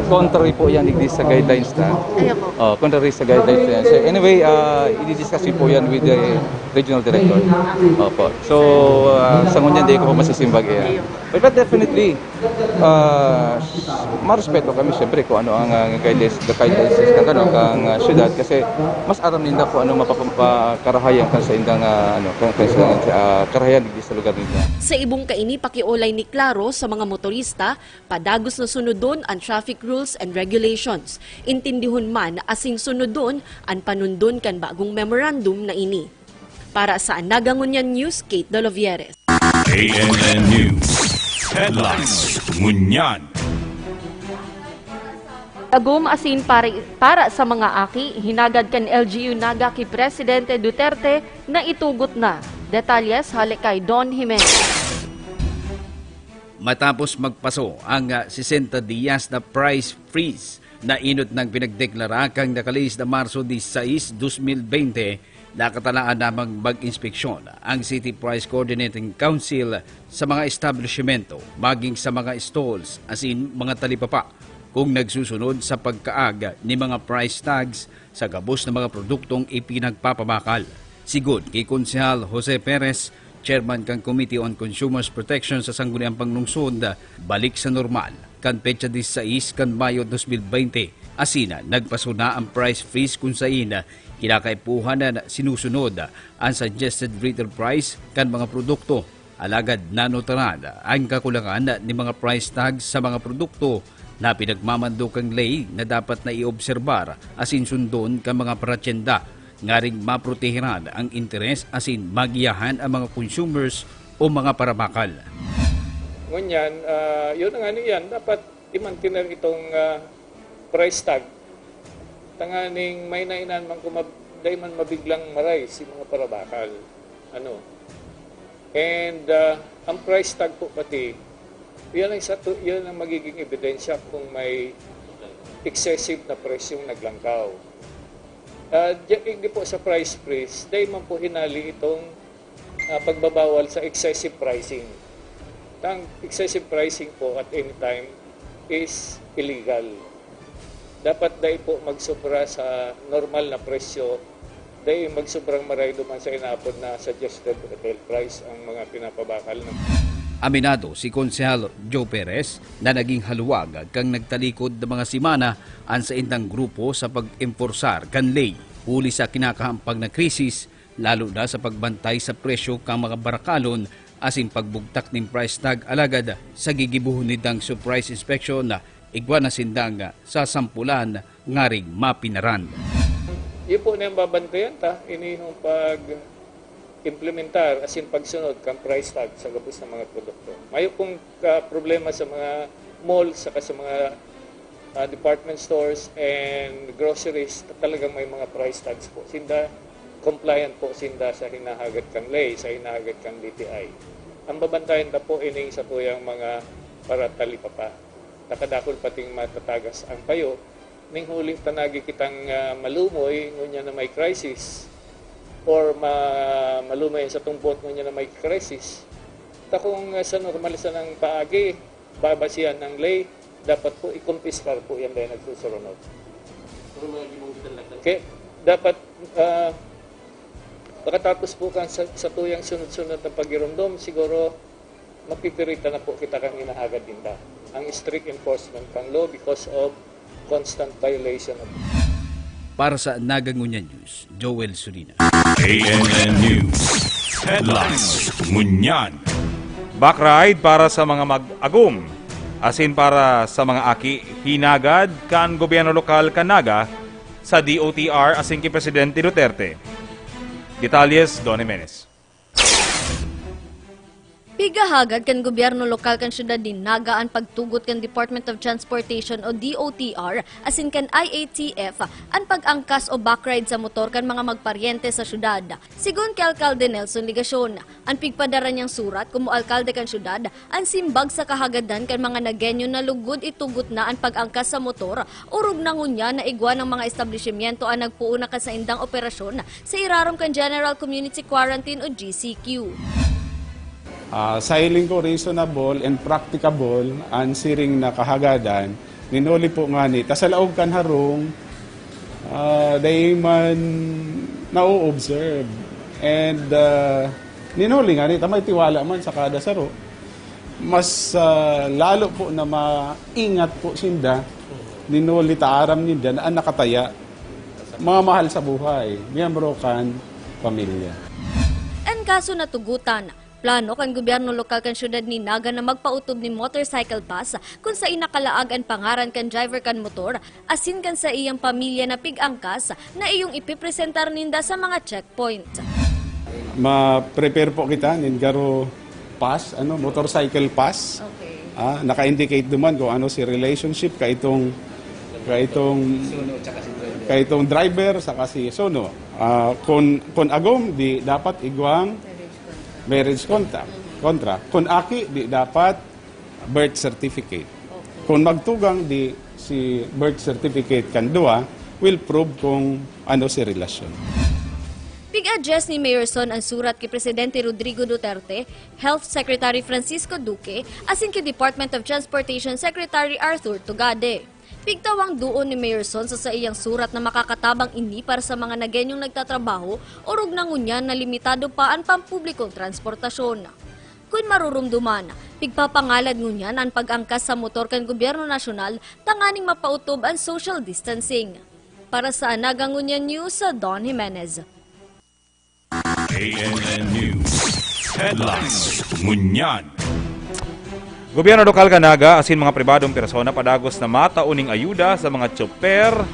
Contrary po yan, digdi sa guidelines na. Ayan po. Oh, contrary sa guidelines na yan. So anyway, ah, i-discuss po yan with the regional director. Opo. So, ah, sa ngunyan, di ko po masisimbag yan. But, but definitely, ah, marespeto kami siyempre kung ano ang, ah, guidelines, the guidelines ng, ano, kang, ah, syudad kasi mas aram ninda kung ano mapapakarahayan kan sa indang, ah, ano, kan, kan sa, ah, karahayan digdi sa lugar ninda. Sa ibong kaini, pakiolay ni Claro sa mga motorista, padagos na sunodon an traffic rules and regulations. Intindihon man asin sunodon an panundon kan bagong memorandum na ini. Para sa Naga Ngunyan News, Kate Dolovieres. A N N News Headlines. Ngunyan. Agom asin para, para sa mga aki, hinagad kan L G U Naga ki Presidente Duterte na itugot na. Detalles hale kay Don Jimenez. Matapos magpaso ang, ah, sesenta diyas na price freeze na enot nang pinagdeklara kan nakalihis na Marso disisais, dos mil bente, nakatalaan namang mag-inspeksyon ang City Price Coordinating Council sa mga establisyemento, maging sa mga stalls asin mga talipapa, kung nagsusunod sa pagkaag ni mga price tags sa gabos na mga produktong ipinagpapabakal. Sigod ki Konsehal Jose Perez, chairman kan Committee on Consumers Protection sa Sangguniang Panglungsod, balik sa normal kan petsa disisais kan Mayo dos mil bente, asin nagpaso na ang price freeze kun sain kinakaipuhan na sinusunod ang suggested retail price kan mga produkto. Alagad nanotaran ang kakulangan ni mga price tag sa mga produkto na pinagmamando kan ley na dapat na iobserbar asin sundon kan mga paratyenda ngaring maprotehiran ang interes asin magiyahan ang mga consumers o mga parabakal. Ngunyan, ah, yun ang ano yan, dapat i-maintain itong, ah, price tag. Tanganing may nainan man kung mab-, dai man mabiglang maray si mga parabakal. Ano? And, ah, ang price tag po pati, yan ang, sa, yan ang magiging ebidensya kung may excessive na presyong naglangkaw. Ah, di, di po sa price freeze, dahil man po hinali itong, ah, pagbabawal sa excessive pricing. Ang excessive pricing po at any time is illegal. Dapat dai po magsobra sa normal na presyo, dai magsobrang maray duman sa inaapod na suggested retail price ang mga pinapabakal. Aminado si Konsehal Joe Perez na naging haluwag kan nagtalikod na mga semana an saindang grupo sa pag-emporsar kan ley huli sa kinakahampag na krisis, lalo na sa pagbantay sa presyo kan mga barakalon asin pagbugtak nin price tag, alagad sa gigibohon nindang surprise inspection Igwa na sindang sasampulan ngaring mapinaran. Iyo po na yung babantayan ta, ini yung pag-implementar, as in pagsunod kang price tag sa gabos ng mga produkto. Mayo pong ka problema sa mga mall saka sa mga ah, department stores and groceries, talagang may mga price tags po. Sinda, compliant po sinda sa hinahagad kang ley, sa hinahagad kang D T I. Ang babantayan ta po ining sa tuyang mga paratalipapa. Nakadakul pating matatagas ang payo, ning huli ta nagi kitang ah, malumoy, ngunya na may crisis, or ma malumoy sa tumbot ngunya na may crisis. Ta kung ah, sa normal sa nang paagi, babasihan ng ley, dapat po i-confiscar po yan dahil nagsusurunod. Kaya dapat ah, pagkatapos po kan sa, sa tuyang sunod-sunod na pagirumdom, siguro mapipirita na po kita kang inahagad ninda. Ang strict enforcement kang law because of constant violation of Para sa Naga Ngunyan News, Joel Surina. A N N News Headlines ngunyan. Backride para sa mga mag-agom, asin para sa mga aki, hinagad kan gobyerno lokal kan Naga sa D O T R asin ki Presidente Duterte. Detalles, Don Jimenez. Pigahagad kan gobyerno lokal kan siyudad nin Naga an pagtugot kan Department of Transportation o D O T R asin kan I A T F an pag-angkas o backride sa motor kan mga magparyente sa siyudad. Sigon ki Alkalde Nelson Legacion, an pigpadara niyang surat komo alkalde kan siyudad an simbag sa kahagadan kan mga Nagueño na lugod itugot na an pag-angkas sa motor, orog na ngunyan na igwa nin mga establisimyento an nagpoon na kan saindang operasyon sa irarom kan General Community Quarantine o G C Q. Ah, sa hiling ko, reasonable and practicable an siring na kahagadan. Nin huli po ngani, ta sa laog kan harong, ah, dai man na-observe. And ah, nin huli ngani, ta may tiwala man sa kada saro. Mas ah, lalo po na maingat po sinda, nin huli ta aram ninda na an nakataya, mga mahal sa buhay, miyembro kan pamilya. An kaso natugutan. Plano kan gobyerno lokal kan siyudad nin Naga na magpaotob nin motorcycle pass kun saen nakalaag an pangaran kan driver kan motor asin kan saiyang pamilya na pig-angkas na iyong ipipresentar ninda sa mga checkpoint. Ma-prepare po kita nin garo pass, ano, motorcycle pass. Okay. Ah, naka-indicate duman kung ano si relationship kaitong kaitong kaitong driver saka si Sono. Ah, kun kun agom, di dapat igwang marriage contract. Contract. Kun aki, di dapat birth certificate. Kun magtugang, di si birth certificate kan duwa will prove kung ano si relasyon. Pig-address ni Mayor Son an surat ki Presidente Rodrigo Duterte, Health Secretary Francisco Duque, asin ki Department of Transportation Secretary Arthur Tugade. Pigtawang duon ni Mayor Son sa saiyang surat na makakatabang ini para sa mga Nagueñong nagtatrabaho, orog na ngunyan na limitado pa an pampublikong transportasyon. Kun marurumduman, pigpapangalad ngunyan an pag-angkas sa motor kan gobyerno nasyonal tanganing mapautob an social distancing. Para sa Naga Ngunyan News, Don Jimenez. A N N News Headlines ngunyan. Gobyerno lokal kan Naga asin mga pribadong persona padagos na matao ning ayuda sa mga tsoper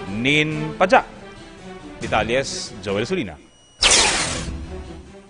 nin padyak. Detalles, Joel Sulina.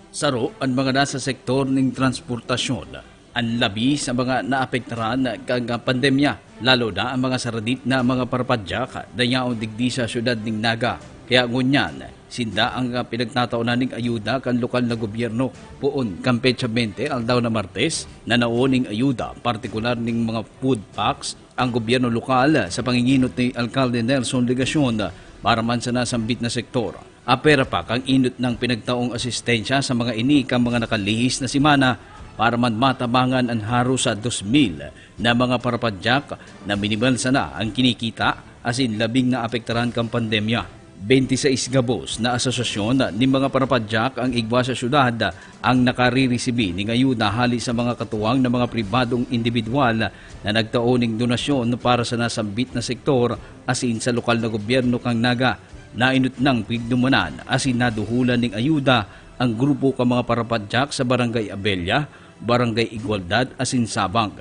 Saro an mga nasa sektor nin transportasyon, an labi sa mga naapektaran kan pandemya, lalo na an mga saradit na mga parapadyak, dayaon digdi sa siyudad nin Naga. Kaya ngunyan, sinda ang pinagtataonan nin ayuda kan lokal na gobyerno. Poon kan petsa bente, aldaw na Martes, nanao nin ayuda, partikular nin mga food packs, ang gobyerno lokal sa panginginot ni Alkalde Nelson Legacion para man sa nasambit na sektor. Apera pa kan inot na pinagtaong asistensya sa mga ini kan mga nakalihis na semana para man matabangan an haros sa dos mil na mga parapadyak na minimal sana ang kinikita asin labing naapektaran kan pandemya. Bente sais gabos na asosasyon nin mga parapadyak ang igwa sa syudad ang nakaririsibi nin ayuda hali sa mga katuwang na mga pribadong indibidwal na nagtao nin donasyon para sa nasambit na sektor asin sa lokal na gobyerno kan Naga. Nainot nang pigdumanan asin naduhulan nin ayuda ang grupo kan mga parapadyak sa Barangay Abella, Barangay Igualdad asin Sabang.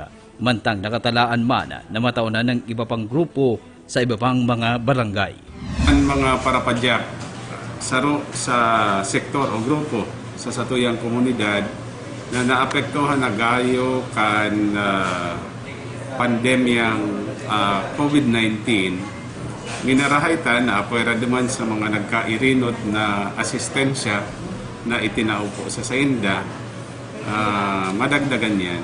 mantang nakatalaan man na matao na ng iba pang grupo sa iba pang mga barangay. Ang mga parapadyak, saro sa sektor o grupo sa satuyang komunidad na naapektuhan na gayo kan ah, pandemyang ah, COVID nineteen, minarahay ta na apwera duman sa mga nagkairinod na asistensya na itinao po sa sainda, ah, madagdagan yan.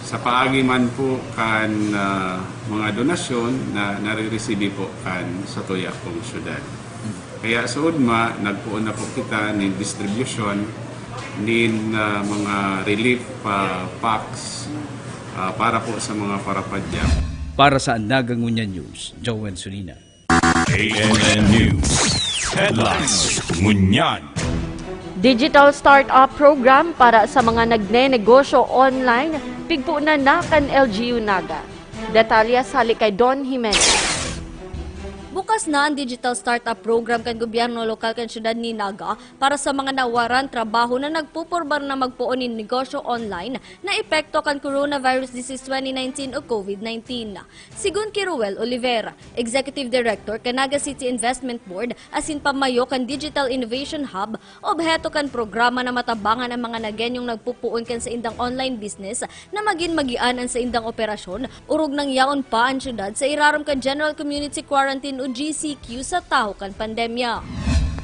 Sa paagi man po kan ah, mga donasyon na nariresibi po kan satuya pong syudad. Kaya sa ugma, nagpoon na po kita nin distribusyon nin ah, mga relief ah, packs ah, para po sa mga parapadyak. Para sa Naga Ngunyan News, Joel Solina. A N N News Headlines. Ngunyan. Digital Startup Program para sa mga nagnenegosyo online, pigpunan na kan L G U Naga. Detalye hale kay Don Jimenez. Bukas na ang Digital Startup Program kan gobyerno lokal kan siyudad ni Naga para sa mga nawaran trabaho na nagpupurbar na magpoon nin negosyo online na epekto kan coronavirus disease twenty nineteen o COVID nineteen. Sigon ki Roel Oliver, Executive Director kan Naga City Investment Board asin pamayo kan Digital Innovation Hub, obheto kan programa na matabangan ang mga Nagenyong nagpupoon kan saindang online business na magin magian an saindang operasyon, orog nang yaon pa an syudad sa irarom kan General Community Quarantine o G C Q sa tahaw kan pandemya.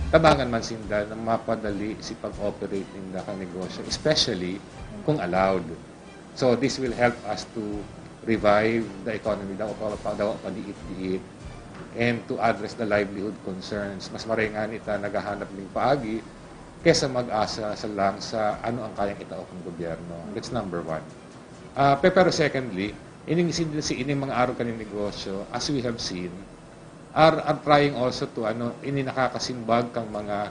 Tabangan man sinda na mapadali si pag-operate ninda ka negosyo, especially kung allowed. So this will help us to revive the economy daw pa, pa, daw padiit-diit and to address the livelihood concerns. Mas maray ngani ta naghahanap ning paagi kesa mag-asa sa lang sa ano ang kayang itao kan gobyerno. That's number one. Ah, pe- pero secondly, ining sin- si ining mga arog kaning negosyo, as we have seen, are, are trying also to ano, ini nakakasimbag kang mga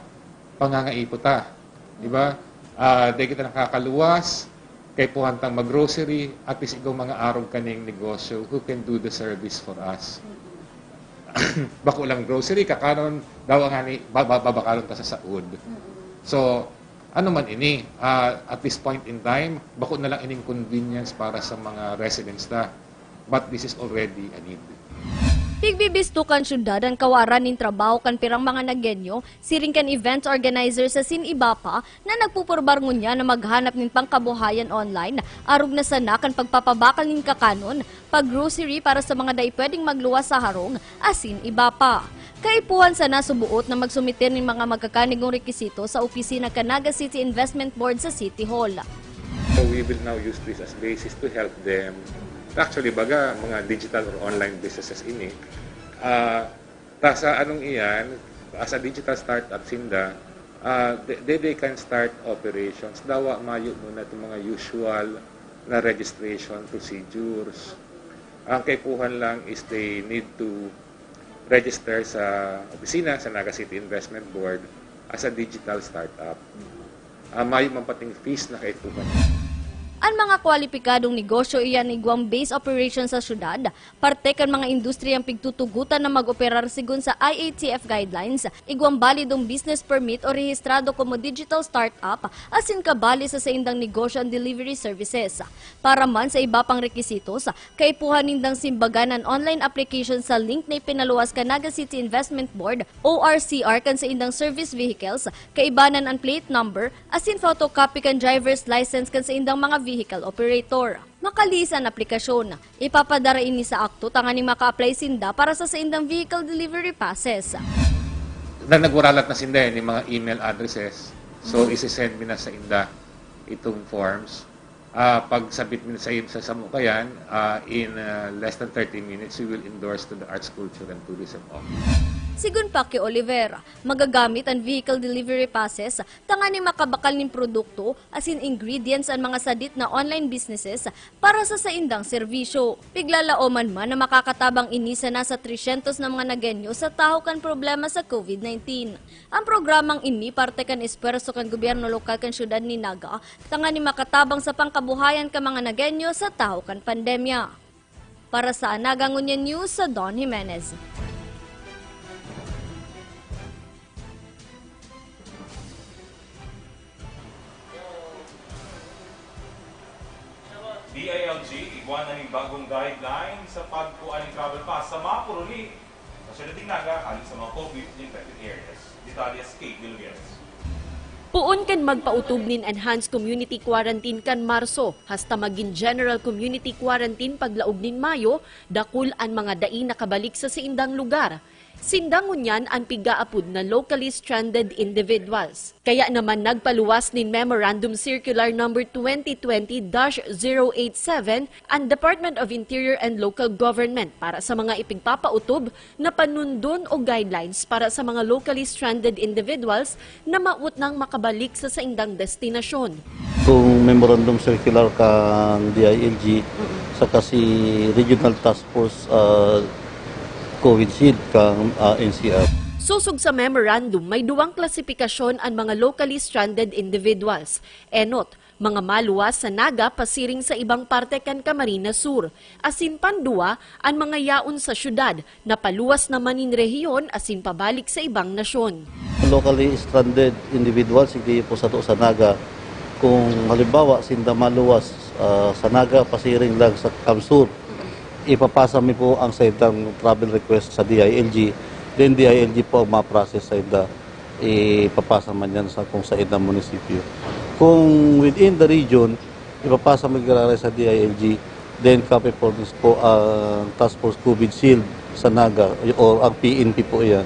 pangangaipo ta. Di ba? Ah, dai kita nakakaluwas, kaipuhan tang mag-grocery, at least igong mga arog kaning negosyo who can do the service for us. Bako lang grocery, kakanon, dawa nga ni, ba- ba- babakalon ta sa saod. So, ano man ini, ah, at this point in time, bako na lang ining convenience para sa mga residents ta. But this is already a need. Pigbibisto kan syudad an kawaran nin trabaho kan pirang mga Nagenyo, siring kan events organizer sa Sin Iba Pa, na nagpupurbar ngunyan na maghanap nin pangkabuhayan online, arog na sana kan pagpapabakal nin kakanon, pag-grocery para sa mga dai pwedeng magluwas sa harong, asin iba pa. Kaipuhan sana suboot na magsumiter nin mga magkakanigong rekisito sa opisina kan Naga City Investment Board sa City Hall. So we will now use this as basis to help them. Actually, baga, mga digital or online businesses ini. Ah, ta sa anong iyan, as a digital startup sinda, ah, they, they, they can start operations. Dawa mayo muna itong mga usual na registration procedures. Ang kaipuhan lang is they need to register sa opisina sa Naga City Investment Board as a digital startup. Ah, mayo man pating fees na kaipuhan. An mga kwalipikadong negosyo iyan igwang base operation sa syudad, parte kan mga industriyang pigtutugotan na mag-operar sigon sa I A T F guidelines, igwang balidong business permit o rehistrado komo digital startup, asin kabali sa saindang negosyo an delivery services. Para man sa iba pang rekisitos, kaipuhan nindang simbagan an online application sa link na ipinaluwas kan Naga City Investment Board, O R C R, kan saindang service vehicles, kaibanan an plate number, asin photocopy kan driver's license kan saindang mga vehicle operator. Makalihis an aplikasyon. Ipapadara ini sa akto tanganing maka-apply sinda para sa saindang vehicle delivery passes. Na nagwaralat na sinda eh, ni mga email addresses. So, isi-send mi na sa inda itong forms. Ah, pag-submit mi na sa, sa samo kayan, ah, in ah, less than thirty minutes, we will endorse to the Arts, Culture, and Tourism Office. Sigon pa ki Oliver, magagamit an vehicle delivery passes tanganing makabakal nin produkto asin ingredients an mga sadit na online businesses para sa saindang serbisyo. Piglalaoman man na makakatabang ini sa nasa tresyentos na mga Nagenyo sa tahaw kan problema sa COVID nineteen. Ang programang ini parte kan espuwerso kan gobyerno lokal kan siyudad ni Naga tanganing makatabang sa pangkabuhayan kan mga Nagenyo sa tahaw kan pandemya. Para sa Naga Ngunyan News, sa Don Jimenez. L G, igwa na ning bagong guideline sa pagkuha ning travel pass sa mga puruli sa Siyudad nin Naga, hali sa mga COVID infected areas. Detalye si Kate Villavianes. Poon kan magpautob nin enhanced community quarantine kan Marso, hasta magin general community quarantine paglaog nin Mayo, dakul an mga dai nakabalik sa saindang lugar. Sinda ngunyan an pigaapod na locally stranded individuals. Kaya naman nagpaluwas nin Memorandum Circular Number twenty twenty dash zero eight seven an Department of Interior and Local Government para sa mga ipigpapautob na panundon o guidelines para sa mga locally stranded individuals na mautnang makabalik sa saindang destinasyon. Kung memorandum circular kang D I L G, saka si Regional Task Force ah, COVID Shield kang ah, N C R. Sosog sa memorandum, may duwang klasifikasyon an mga locally stranded individuals. Enot, mga maluwas sa Naga pasiring sa ibang parte kan Camarines Sur. Asin pandua, an mga yaon sa syudad na paluwas naman nin rehiyon asin pabalik sa ibang nasyon. Locally stranded individuals, hindi po sato sa Naga. Kung halimbawa, sinda maluwas ah, sa Naga, pasiring lang sa Kamsur, ipapasa mi po ang saindang travel request sa D I L G. Then D I L G po ang ma-process sainda. Ipapasa man yan sa kung saindang munisipyo. Kung within the region, ipapasa mo giraray sa D I L G. Then, kape-furnish po ang Task Force COVID Shield sa Naga, or ang P N P po yan.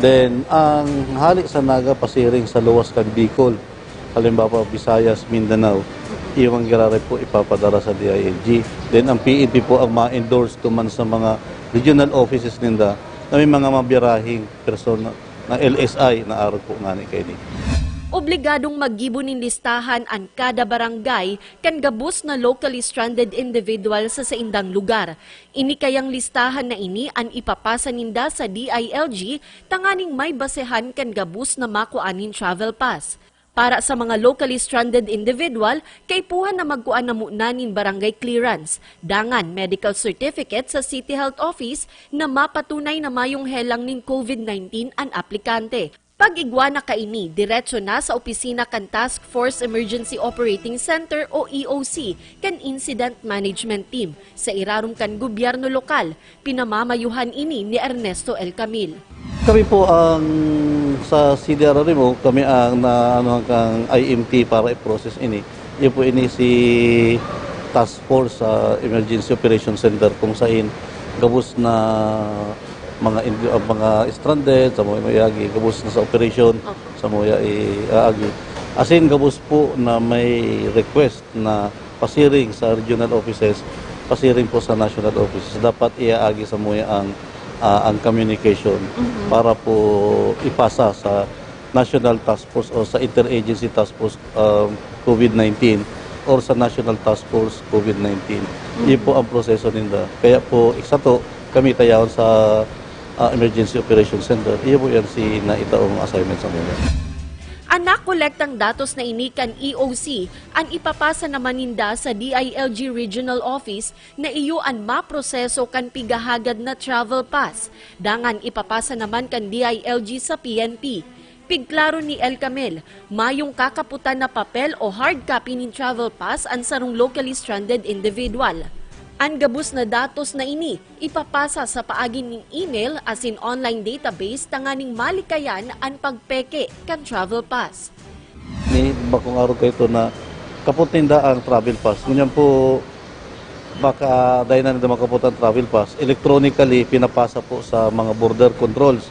Then, ang hali sa Naga, pasiring sa luwas kan Bicol, halimbawa, Visayas, Mindanao, iwan giraray po ipapadara sa D I L G. Then, ang P N P po ang ma-endorse to man sa mga regional offices ninda na may mga mabirahing persona na L S I na arog po ngani kaini. Obligadong maggibo nin listahan an kada barangay kan gabos na locally stranded individual sa saindang lugar. Ini kayang listahan na ini an ipapasa ninda sa D I L G tanganing may basehan kan gabos na makuan nin travel pass. Para sa mga locally stranded individual, kaipuhan na magkuan na muna nin barangay clearance, dangan medical certificate sa City Health Office na mapatunay na mayong helang nin COVID nineteen an aplikante. Pag-igwa na kaini, diretso na sa opisina kan Task Force Emergency Operating Center o E O C kan Incident Management Team sa irarom kan gobyerno lokal. Pinamamayuhan ini ni Ernesto El Camil. Kami po ang sa C D R R M O, kami ang na ano kang I M T para i-process ini. Iyo po ini si Task Force sa Emergency Operation Center kung sain gabos na mga indi- ah, mga stranded sa mga agi, gabos na sa operation sa mga iaagi. Asin gabos po na may request na pasiring sa regional offices, pasiring po sa national offices. Dapat iaagi sa muya ang ah, ang communication para po ipasa sa National Task Force o sa Interagency Task Force um, COVID nineteen or sa National Task Force COVID nineteen. Iyo po ang proseso ninda. Kaya po, iksato, kami tayahon sa ah, Emergency Operation Center. Iyo po yan si naitaong assignment sa mga. An nakolektang datos na ini kan E O C an ipapasa naman ninda sa D I L G Regional Office na iyo an maproseso kan pighahagad na travel pass. Dangan ipapasa naman kan D I L G sa P N P. Pigklaro ni El Camil, mayong kakaputan na papel o hard copy nin travel pass an sarong locally stranded individual. An gabos na datos na ini ipapasa sa paagi nin email asin online database tanganing malikayan an pagpeke kan travel pass. Ni bakong araw kaito na kapot ninda ang travel pass. Ngunyan po, baka dahil na ninda makapot ang travel pass, electronically pinapasa po sa mga border controls.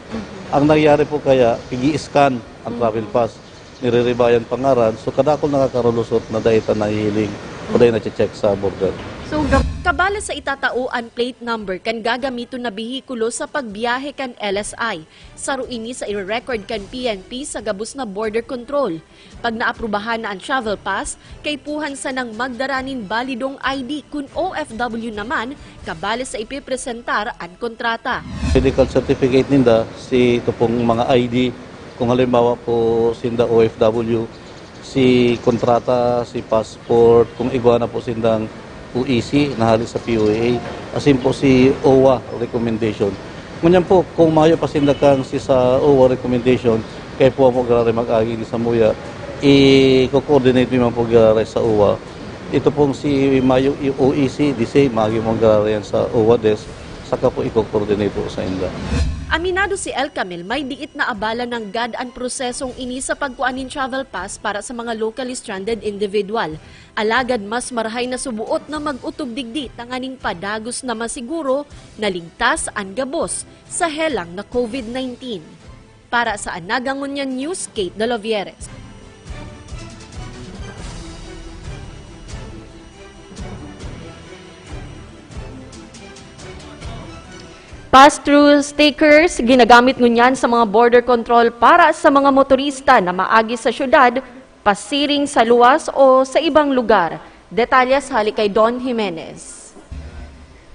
Ang nangyari po kaya, pigi-scan ang travel pass. Niriribayan pangaran, so kadakol nakakarulusot na dahil ta nahihiling o dahil na-check sa border. So, kabala sa itatao an plate number kan gagamiton na behikulo sa pagbiyahe kan L S I. Saro ini sa ire-record kan P N P sa gabos na border control. Pag naaprubahan na an travel pass, kaipuhan sanang magdara nin balidong I D kun O F W naman, kabali sa ipipresentar an kontrata. Medical certificate ninda, si ito pong mga I D, kung halimbawa po sinda O F W, si kontrata, si passport, kung igwa na po sindang O E C na hali sa P O A, asin po si O W A recommendation. Ngunyan po, kung mayo pa sinda kang si sa O W A recommendation, kaya po mo graray mag-agi ni samuya, i-coordinate mi man po graray sa O W A. Ito pong si Mayo, OEC, the same, maging manggagawa yan sa OWADES, saka po i-coordinate po sa inda. Aminado si El Camil may diit na abala nanggad an prosesong ini sa pagkua nin travel pass para sa mga locally stranded individual. Alagad mas marahay na subuot na mag-utog digdi tanganing padagos na masiguro na ligtas an gabos sa helang na COVID nineteen. Para sa Anaga Ngunyan News, Kate Dolovieres. Pass-through stickers ginagamit ngunyan sa mga border control para sa mga motorista na maagi sa syudad, pasiring sa luwas o sa ibang lugar. Detalyes hali kay Don Jimenez.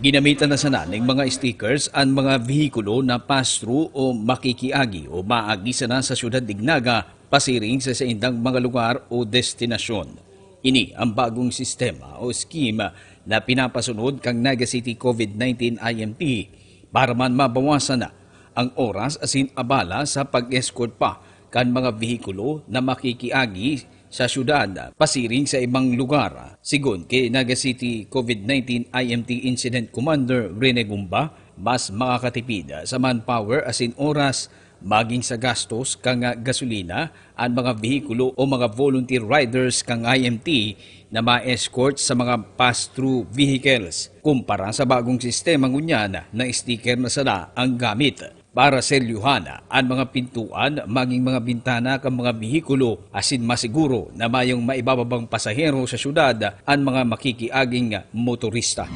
Ginamitan na sana ning mga stickers an mga behikulo na pass-through o makikiagi o maagi sana sa syudad nin Naga pasiring sa saindang mga lugar o destinasyon. Ini ang bagong sistema o scheme na pinapasunod kan Naga City COVID nineteen I M T para man mabawasan na ang oras asin abala sa pag-escort pa kan mga behikulo na makikiagi sa syudad pasiring sa ibang lugar. Sigon ki Naga City COVID nineteen I M T Incident Commander Rene Gumba, mas makakatipid sa manpower asin oras maging sa gastos kan gasolina an mga behikulo o mga volunteer riders kan I M T na ma-escort sa mga pass-through vehicles. Kumpara sa bagong sistema ngunyan na sticker na sana ang gamit. Para selyuhan an mga pintuan maging mga bintana kan mga behikulo asin masiguro na mayong maibababang pasahero sa syudad an mga makikiaging motorista.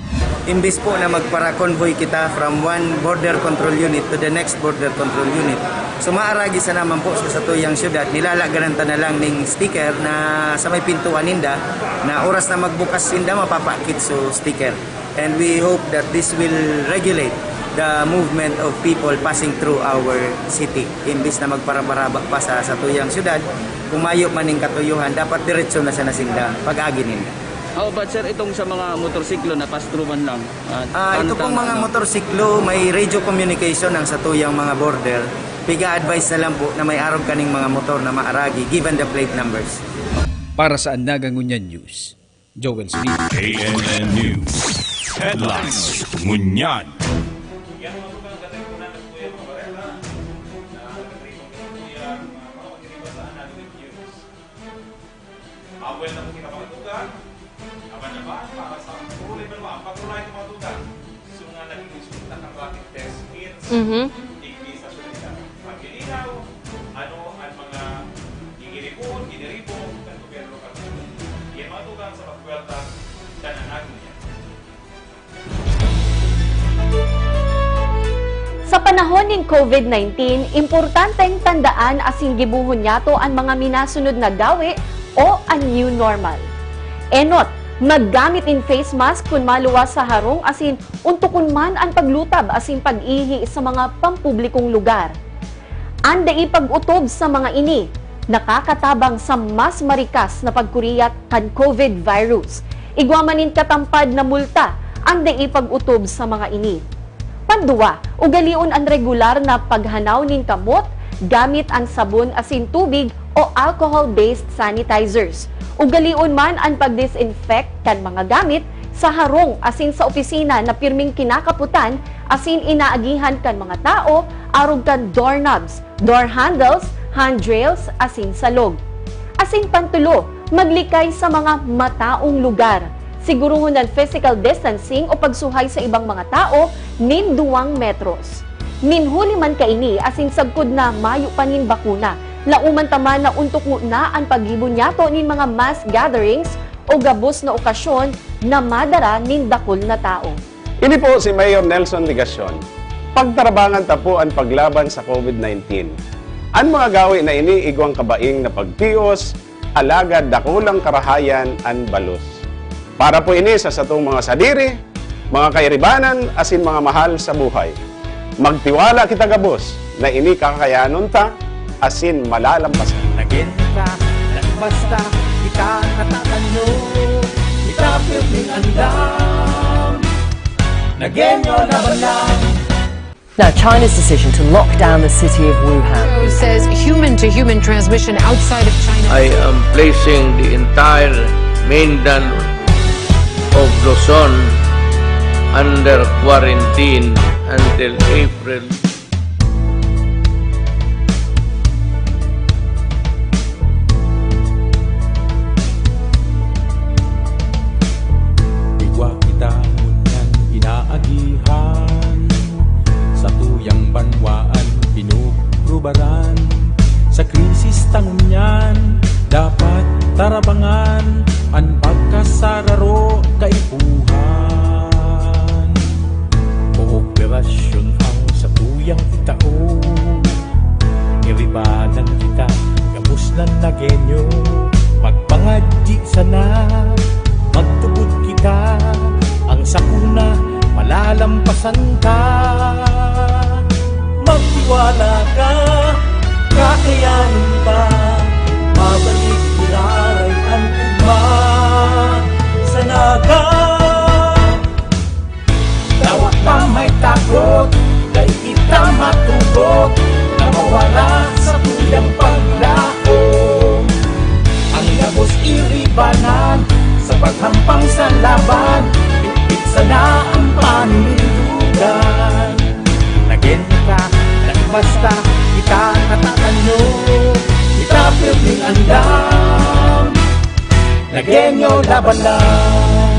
Imbis po na magpara-convoy kita from one border control unit to the next border control unit, so maaragi sana man po sa satuyang syudad, nilalaganan ta na lang ning sticker na sa may pintuan ninda na oras na magbukas sinda, mapapaakit so sticker. And we hope that this will regulate the movement of people passing through our city. Imbis na magparabaraba pa sa satuyang syudad, kung mayo man ning katuyuhan, dapat diretso na sana sinda pag-agi ninda. How about, sir, itong sa mga motorsiklo na pass-through man lang? Ah, Ah, paano ito pong tama, mga ano? Motorsiklo, may radio communication ang satuyang mga border. Piga-advise na lang po na may arog kaning mga motor na maaragi, given the plate numbers. Para sa Anaga Ngunyan News, Joel Smith. K N N News Headlines. Ngunyan. Awel na po kita mga tugang. Aban na ba para sa puro level one? Patuloy ko mga tugang. So nga naging resulta ng rapid test kits, Mhm. digdi sa syudad. Paglilinaw, ano ang mga giniribon, giniribon ng gobyerno lokal? Yan mga tugang sa pagkwelta, dananag niya. Sa panahon nin COVID nineteen, importanteng tandaan asin gibohon niyato an mga minasunod na gawe o an new normal. Enot, maggamit nin face mask kun maluwas sa harong asin untokon man an paglutab asin pag-ihi sa mga pampublikong lugar. An dai pag-otob sa mga ini nakakatabang sa mas marikas na pagkuriyat kan COVID virus. Igwa man nin katampad na multa an dai pag-otob sa mga ini. Panduwa, ugalion an regular na paghanaw nin kamot gamit an sabon asin tubig o alcohol-based sanitizers. Ugalion man an pag-disinfect kan mga gamit sa harong asin sa opisina na pirming kinakapotan asin inaagihan kan mga tawo arog kan doorknobs, door handles, handrails, asin salog. Asin pantulo, maglikay sa mga mataong lugar. Siguruhon an physical distancing o pagsuhay sa ibang mga tawo nin duwang metros. Nin huli man kaini asin sagkod na mayo pa nin bakuna, laoman ta man na ontok ngona an paggibo niyato nin mga mass gatherings o gabos na okasyon na madara nin dakul na tawo. Ini po si Mayor Nelson Legacion. Pagtarabangan ta po an paglaban sa COVID nineteen. An mga gawe na ini igwang kabaing na pagtios, alagad dakulang karahayan an balos. Para po ini sa satong mga sadiri, mga kairibanan, asin mga mahal sa buhay. Magtiwala kita gabos na ini kakayanon ta asin malalampasan. Nagenta, nagbasta, kita natatanyo, kita pirming andam. Nagenyo laban lang. Now, China's decision to lock down the city of Wuhan. Says human to human transmission outside of China. I am placing the entire mainland of Luzon under quarantine until April. Igwa kita ngunyan inaagihan, satuyang banwaan pinuprubaran. Sa krisis ta ngunyan, dapat tarabangan an pagkasararo kaipuhan. Kooperasyon ang satuyang itao. Iribanan kita gabos na Nagueño. Magpangadyi sana, magtubod kita, ang sakuna malalampasan ta. Magtiwala ka, kakayanin ta. Mabalik giraray an ugma sa Naga. Dawa ta may takot, dai kita matugot na mawara sa tuyang paglaom. Ang gabos iribanan sa paghampang sa laban, bitbit sana ang paninindugan. Nagen ka, na basta kita natatanyo, kita pirming andam. Nagueño laban lang.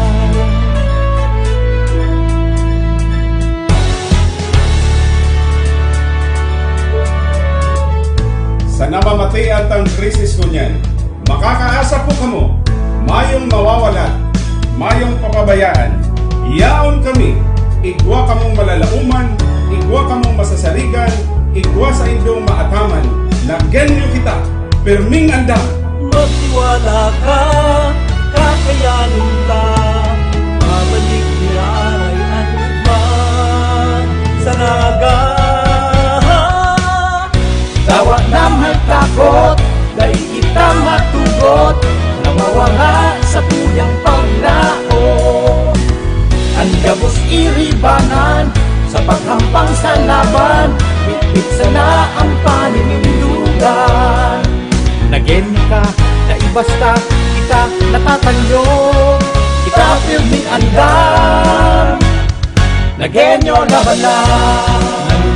Sa namamatean tang krisis ngunyan, makakaasa po kamo, mayong mawawala, mayong papabayaan. Yaon kami, igwa kamong malalaoman, igwa kamong masasaligan, igwa saindong maataman. Nagueño kita, pirming andam. Magtiwala ka, kakayanin ta. Mabalik ni Aray an ugma sa Naga. Dawa na may takot, dai kita matugot na mawara sa tuyang paglaom. An gabos iribanan sa paghampang sa laban, bitbit sana ang paninindugan. Nagen ka, dai basta kita natatanyo, kita pirming andam. Nagueño laban lang.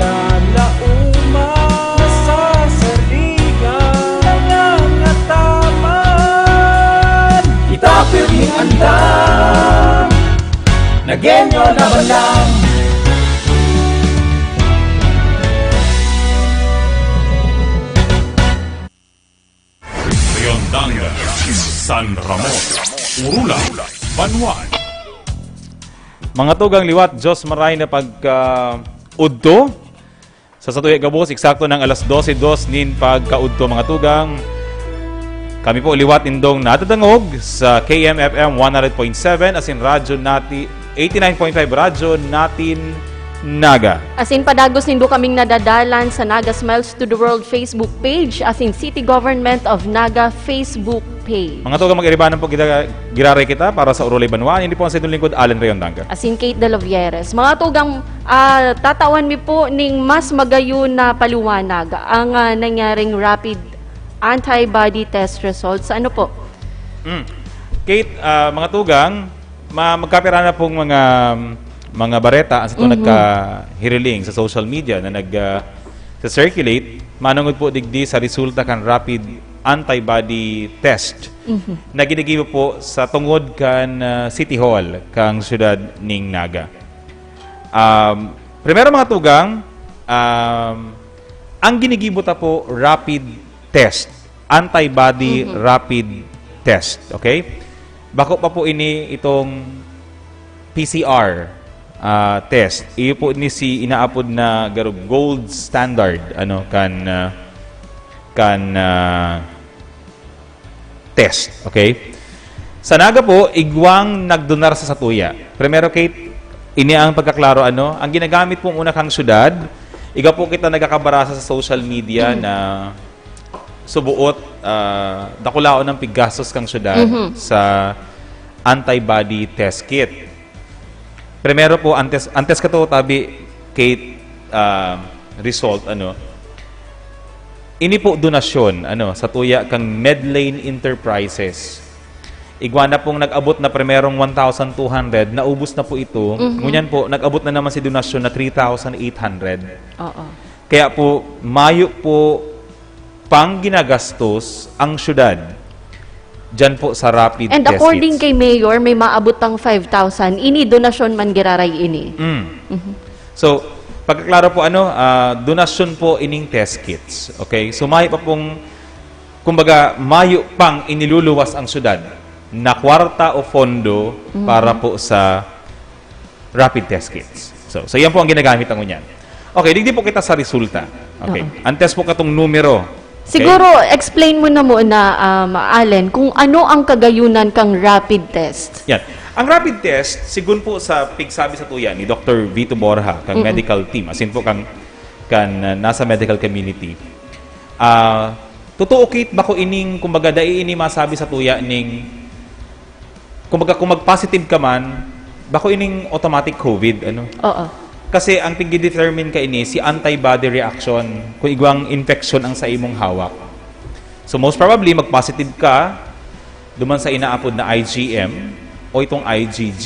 Nalalaoman, nasasaligan, nangangataman. Kita pirming andam. Nagueño laban lang. Riondangan, San Ramon, Urula, Banwaan. Mga tugang liwat, Diyos maray na pagkaudto. Sa satuya gabos, eksakto ng alas dose dos nin pagkaudto, mga tugang. Kami po liwat nindong nadadangog sa K M F M one hundred point seven asin Radyo Nati, eighty-nine point five Radyo Natin Naga. Asin padagos nindo kaming nadadalan sa Naga Smiles to the World Facebook page asin City Government of Naga Facebook page. Mga tugang, mag-iribanan po kita, giraray kita para sa Urulay Banwaan. Ini po ang sa inyong lingkod, Alan Rayon Dangga. Asin Kate Dalovieres. Mga tugang, ah, tatawan mi po ning mas magayon na paliwanag ang ah, nangyaring rapid antibody test results. Ano po? Mm. Kate, ah, mga tugang, ma magkapira na pong mga mga bareta ang satong Mhm. nagkahiriling sa social media na nag ah, sa circulate manungod po digdi sa resulta kan rapid antibody test Mhm. na ginigibo po sa tungod kan ah, City Hall kang siyudad ning Naga. Um, primero mga tugang, um, ang ginigibo ta po rapid test, antibody Mhm. rapid test, okay? Bako pa po ini itong P C R ah, test. Iyo po ni si inaapod na garo gold standard ano kan ah, kan ah, test, okay? Sa Naga po, igwang nagdonar sa satuya. Primero, Kate, ini ang pagkaklaro ano, ang ginagamit pong una kang syudad, iga po kita nagakabarasa sa social media na subuot, ah, dakulaon ang piggastos kang syudad Mhm. sa antibody test kit. Primero po, antes antes kato tabi Kate, ah, result ano. Ini po donasyon ano sa tuya kang Medlane Enterprises. Igwa na pong nag-abot na primerong one thousand two hundred, naubos na po ito. Mhm. Ngunyan po, nag-abot na naman si donasyon na three thousand eight hundred. Oo. Kaya po, mayo po pang ginagastos ang syudad dyan po sa rapid And test according kits. Kay Mayor, may maabot pang five thousand. Ini donasyon man giraray ini. Mm. So, pagkaklaro po, ano, ah, donasyon po ining test kits. Okay? So, mayo pa pong, kumbaga, mayo pang iniluluwas ang syudad na kwarta o pondo Mhm. para po sa rapid test kits. So, so yan po ang ginagamit ng ngunyan. Okay, digdi po kita sa resulta. Okay. Oo. Antes po katong numero. Okay? Siguro, explain mo na muna, um, Allen, kung ano ang kagayunan kang rapid test. Yan. Ang rapid test, sigun po sa pigsabi sa tuya ni Doctor Vito Borja, kang Mm-mm. medical team, as in po kang, kan, uh, nasa medical community, ah, totoo, Kate, bako ining, kumbaga, dai ini masabi sa tuya ning, kumbaga, kung mag-positive ka man, bako ining automatic COVID, ano? Oo. Kasi ang pigdedetermine ka ini, si antibody reaction, kung igwang infection ang sa imong hawak. So most probably, mag-positive ka, duman sa inaapod na I G M o itong I G G.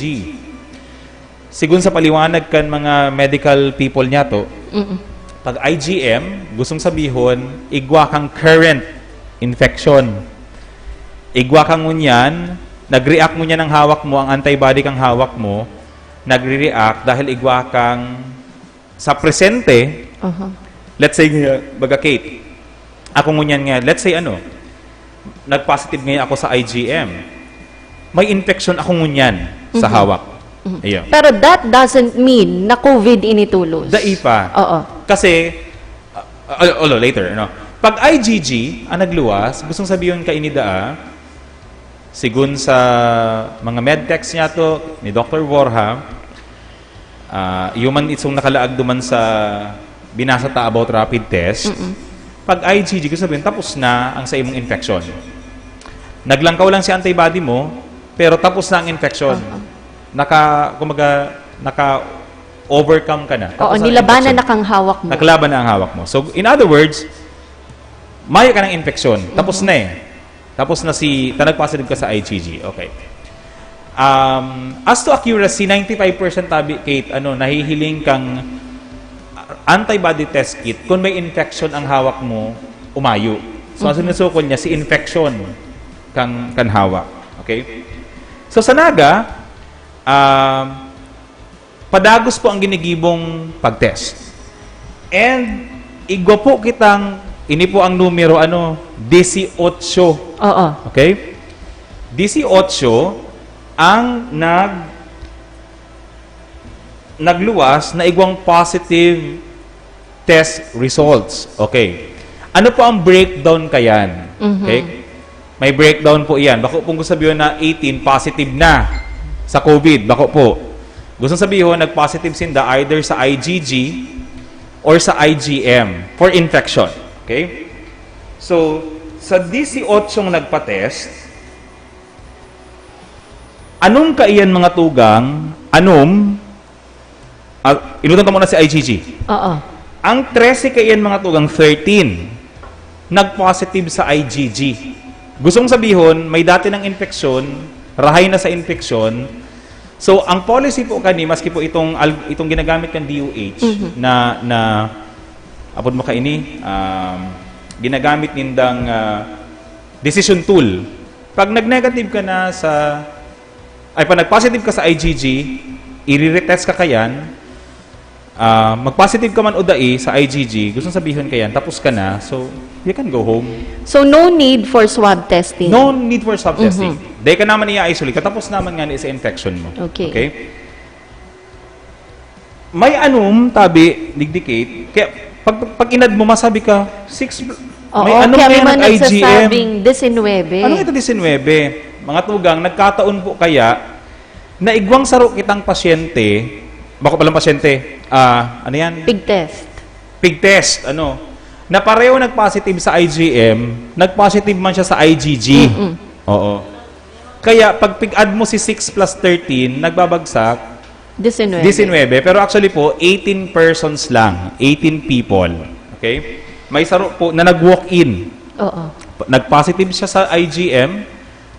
Sigun sa paliwanag kan mga medical people niya to, Mm-mm. pag I G M, gustong sabihon, igwa kang current infection. Igwa kang ngunyan, nag-react ngunyan ang hawak mo, ang antibody kang hawak mo, nagre-react dahil igwa kang sa presente, Aha. let's say, uh, baga Kate, ako ngunyan nga, let's say ano, nag-positive ngayon ako sa I G M. May infection ako ngunyan sa Mhm. hawak. Mhm. Ayun. Pero that doesn't mean na COVID ini tolos. Dai pa. Oo. Kasi, uh, uh, although later, no? Pag I G G ang nagluwas, gustong sabihin ka ini daa, sigun sa mga medtechs niya to, ni Doctor Borja, ah, human itong nakalaag duman sa binasa ta about rapid test, Mm-mm. pag I G G, gusto sabihin, tapos na ang sa imong infection. Naglangkaw lang si antibody mo, pero tapos na ang infection. Aha. Naka, kumbaga, naka-overcome ka na. Oo, Tapos na ang nilabanan infection. na kang hawak mo. Nakalaban na ang hawak mo. So, in other words, mayo ka ng infection. Tapos Mhm. na eh. Tapos na si, ta nag-positive ka sa I G G. Okay. Um, as to accuracy, ninety-five percent tabi, Kate, ano, nahihiling kang antibody test kit kung may infection ang hawak mo, umayo. So, ang Mhm. sinusukol niya, si infection kang, kan hawak. Okay? So, sa Naga, um, padagos po ang ginigibong pag-test. And igwa po kitang, ini po ang numero, ano, disiotso. Oo. Okay? Disiotso ang nag, nagluwas na igwang positive test results. Okay. Ano po ang breakdown kayan? Mhm. Okay? May breakdown po iyan. Bako pong gusto sabihin na eighteen positive na sa COVID. Bako po. Gusto sabihin, nag-positive sinda either sa I G G or sa I G M for infection. Okay? So, sa disiotso nagpa-test, anom kaiyan mga tugang, anom, ah, inutan ko muna si I G G. Oo. Ang trese kaiyan mga tugang, thirteen, nag-positive sa I G G. Gustong sabihon, may dati ng infeksyon, rahay na sa infeksyon. So, ang policy po kani, maski po itong, al-, itong ginagamit ng D O H Mhm. na, na, apod mo kaini, um, ginagamit nindang, ah, decision tool. Pag nag-negative ka na sa, ay, pag nag-positive ka sa I G G, i-retest ka kayan, ah, mag-positive ka man o dai sa I G G, gusto sabihon kayan, tapos ka na, so you can go home. So, no need for swab testing? No need for swab testing. Mhm. Dahil ka naman i-isolate, katapos naman nga ni sa infection mo. Okay. Okay? May anom, tabi, digdi, Kate. Kaya, pag, pag inad mo, masabi ka, six, Oo, may anom kaya na may yan mga nag-I G M. nagsasabing disinwebe. Ano ito disinwebe? Mga tugang, nagkataon po kaya na igwang saro kitang pasyente, bako palang pasyente, ah, ano yan? Pig test. Pig test, ano? Na pareho nag-positive sa I G M, nag-positive man siya sa I G G. Mm-mm. Oo. Kaya pag pig-add mo si six plus thirteen, nagbabagsak, Disinwebe. disinwebe. Pero actually po, eighteen persons lang. Eighteen people. Okay? May saro po na nag-walk-in. Oo. Nag-positive siya sa I G M,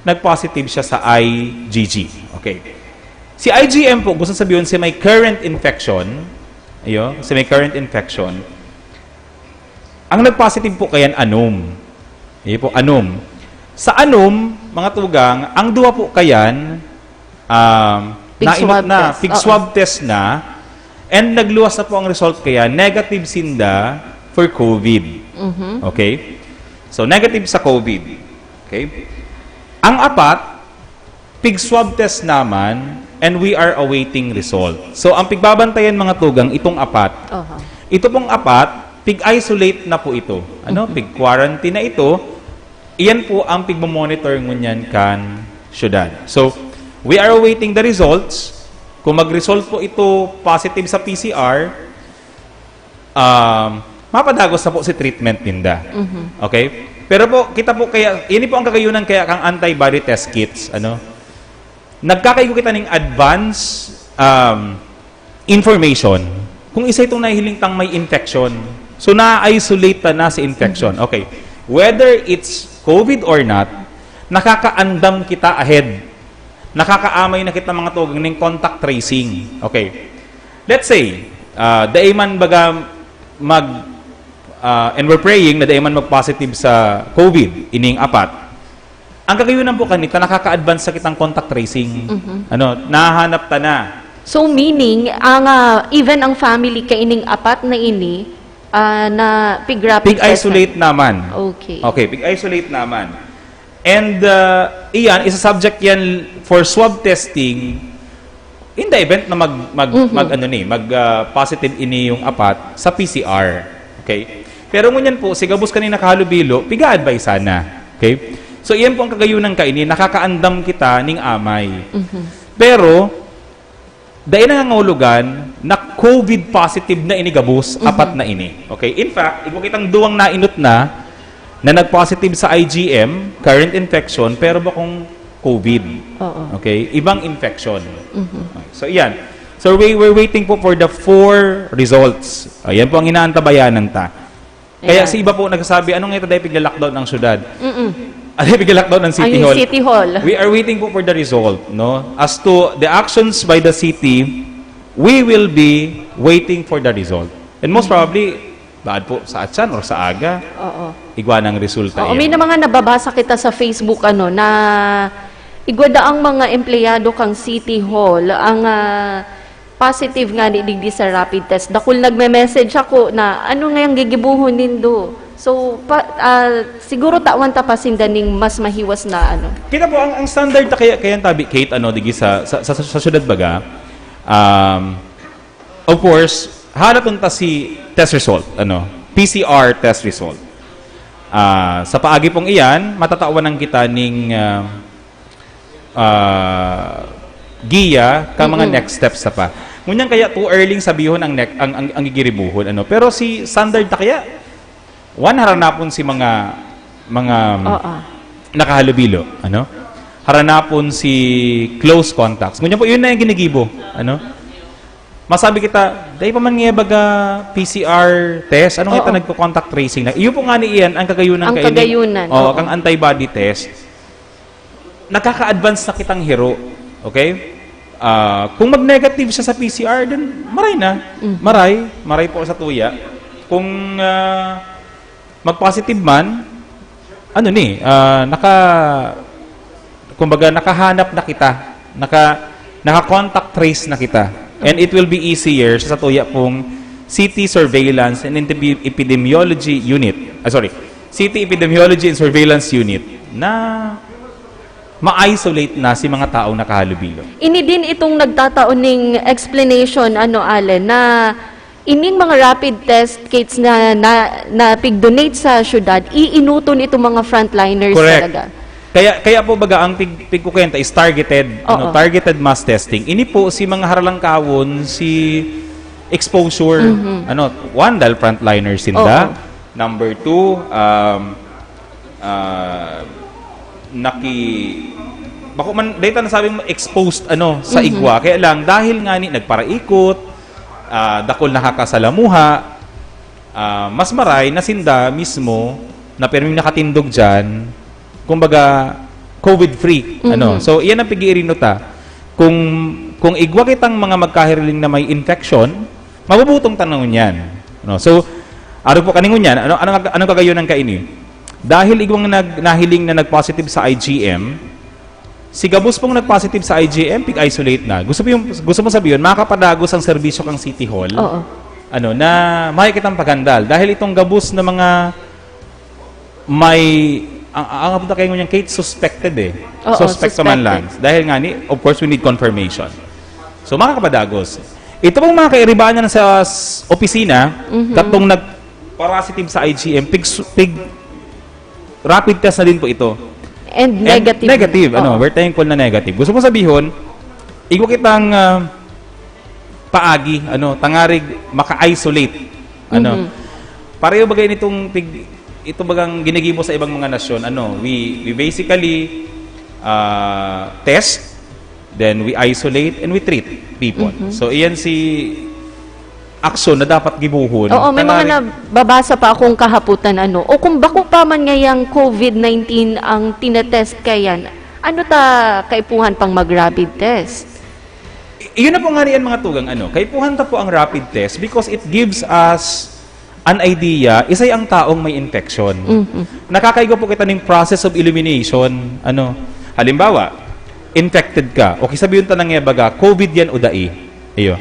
nag-positive siya sa I G G. Okay. Si I G M po, gusto sabihin si may current infection. Ayo, si may current infection. Ang nag-positive po kayan anom. Iyo po, anom. Sa anom, mga tugang, ang duwa po kayan, um, Pig nainot swab na, test. pig Oo. swab test na, and nagluwas na po ang result kaya, negative sinda for COVID. Mhm. Okay? So, negative sa COVID. Okay? Ang apat, pig swab test naman, and we are awaiting result. So, ang pigbabantayan, mga tugang, itong apat. Aha. Ito pong apat, pig-isolate na po ito. Ano? Pig-quarantine na ito. Iyan po ang pigmamonitor ngunyan kan syudad. So, we are awaiting the results. Kung mag-result po ito positive sa P C R, um, mapadagos na po si treatment ninda. Mhm. Okay? Pero po, kita po kaya, ini po ang kagayunan kaya kang antibody test kits, ano? Nagkakaigo kita ning advance, um, information kung isa itong nahihiling tang may infection. So, na-isolate ta na si infection. Okay. Whether it's COVID or not, nakakaandam kita ahead. Nakakaamay na kita, mga tugang, ning contact tracing. Okay. Let's say, ah, dai man baga mag, ah, and we're praying na dai man mag-positive sa COVID, ining apat. Ang kagayunan po kanita, nakaka-advance sa kitang contact tracing. Mhm. Ano, nahanap ta na. So meaning, ang ah, even ang family kaining apat na ini ah, na pig-rapid test Pig-isolate naman. Okay. Okay, pig-isolate naman. And uh, iyan, isa-subject yan for swab testing in the event na mag, mag, Mhm. mag, ano ni, mag uh, positive ini yung apat sa P C R. Okay? Pero ngunyan po, si gabos kanina kahalubilo, piga-advise sana. Okay? So, iyan po ang kagayunan kaini, nakakaandam kita ning amay. Mhm. Pero, dai nangangahulugan na COVID positive na ini gabos, Mhm. apat na ini. Okay? In fact, igwa kitang duwang nainot na, na nag-positive sa I G M, current infection, pero bakong COVID. Oo. Okay? Ibang infection. Mhm. Okay. So, iyan. So, we, we're waiting po for the four results. Ayan po ang inaantabayanan ta. Kaya Ayan. si iba po nagsasabi, "Anong ito dahil pigla-lockdown ang syudad?" Mm-mm. Ano yung pigla-lockdown ng City Ang Hall? City Hall. We are waiting po for the result, no? As to the actions by the city, we will be waiting for the result. And most probably, baad po sa atsan or sa aga, Oo. igwa ng resulta. Oo, Iyan. May na mga nababasa kita sa Facebook ano na igwa daang mga empleyado kang City Hall ang ah, positive nga ni digdi sa rapid test. Dakul nagme-message ako na ano nga yung gigibuhon nindo. So, pa, ah, siguro tawan ta pa sinda ning mas mahiwas na ano. Kita po, ang, ang standard na kaya, kaya tabi, Kate, ano, digi sa, sa, sa, sa syudad baga, um, of course, halaton ta si test result, ano, P C R test result. Ah, sa paagi pong iyan, matatawan ang kita ning ah, ah, giya ka mga Mm-mm. next steps sa pa. Ngunyan kaya too early sabihon ang next ang ang, ang gigiribuhon, ano. Pero si standard ta kaya one, haranapon si mga mga Oo. nakahalubilo, ano? Haranapon si close contacts. Ngunyan po, yun na yung ginigibo, ano? Masabi kita, dahil pa man nga baga P C R test, ano nga Oo. ito nagko-contact tracing na? Iyo po nga ni iyan, ang kagayunan Ang kayo ni- kagayunan, Oo, oo. kang antibody test. Nakaka-advance na kitang hiro. Okay? Ah, kung mag-negative siya sa P C R, then maray na. Mhm. Maray, maray po sa tuya. Kung ah, mag-positive man, ano ni, ah, naka, kumbaga, nakahanap na kita. Naka, naka-contact trace na kita. And it will be easier sa tuya pong City Surveillance and Epi- Epidemiology Unit. Ah, sorry. City Epidemiology and Surveillance Unit na ma-isolate na si mga taong nakahalubilo. Ini din itong nagtatao ning explanation, ano, Allen, na ining mga rapid test kits na, na, na pig-donate sa syudad, iinuton itong mga frontliners Correct. talaga. Kaya kaya po baga ang pig, pigkukwenta is targeted, ano, Oo. targeted mass testing. Ini po si mga haralangkawon, si exposure, Mhm. ano, one, dahil frontliners sinda. Oo. Number two, um, ah, naki bako man data na sabi mo exposed, ano, sa Mhm. igwa, kaya lang dahil nga ni nagparaikot, ah, dakol nakakasalamuha, ah, mas maray na sinda mismo na pirming nakatindog diyan, kumbaga, COVID-free. Ano? Mhm. So, iyan ang pag-iirino ta. Kung, kung igwa kitang mga magkahiriling na may infection, mabubutong ta na ngunyan. No? So, aro po kaningunyan, ano, ano, anong kagayonan kaini? Dahil igwang nag-, nahiling na nag-positive sa I G M, si gabos pong nag-positive sa I G M, pig-isolate na. Gusto mo yung, gusto mo sabihin, makapadagos ang serbisyo kang City Hall? Oo. Ano, na may kitang paghandal. Dahil itong gabos na mga may, ang, ang abot na kayo ngunyan, Kate, suspected eh. Oo, Suspect pa man suspected. lang. Dahil nga ni, of course, we need confirmation. So, makakapadagos. Ito pong mga kairibanan sa s-, opisina, Mhm. katong nag-positive sa I G M, pig, pig rapid test na din po ito. And And negative. negative, ano, Oo. we're thankful na negative. Gusto ko sabihin, igwa kitang, ah, paagi, ano, tangarig maka-isolate. Ano, Mhm. pareho bagay nitong pig-, ito bagang ginigibo sa ibang mga nasyon, ano, we, we basically, ah, test, then we isolate, and we treat people. Mhm. So, iyan si aksyon na dapat gibuhon. Oo, may mga Tangarig nababasa pa akong kahaputan, ano, o kung bako pa man ngayang COVID nineteen ang tinetest kayan, ano ta kaipuhan pang mag-rapid test? I-, iyon na po nga riyan, mga tugang, ano, kaipuhan ta po ang rapid test because it gives us an idea, isay ang taong may infection. Mhm. Nakakaigwa po kita ning process of elimination. Ano, halimbawa, infected ka. Okay, sabihin ta na nga baga, COVID yan o dai. Iyo.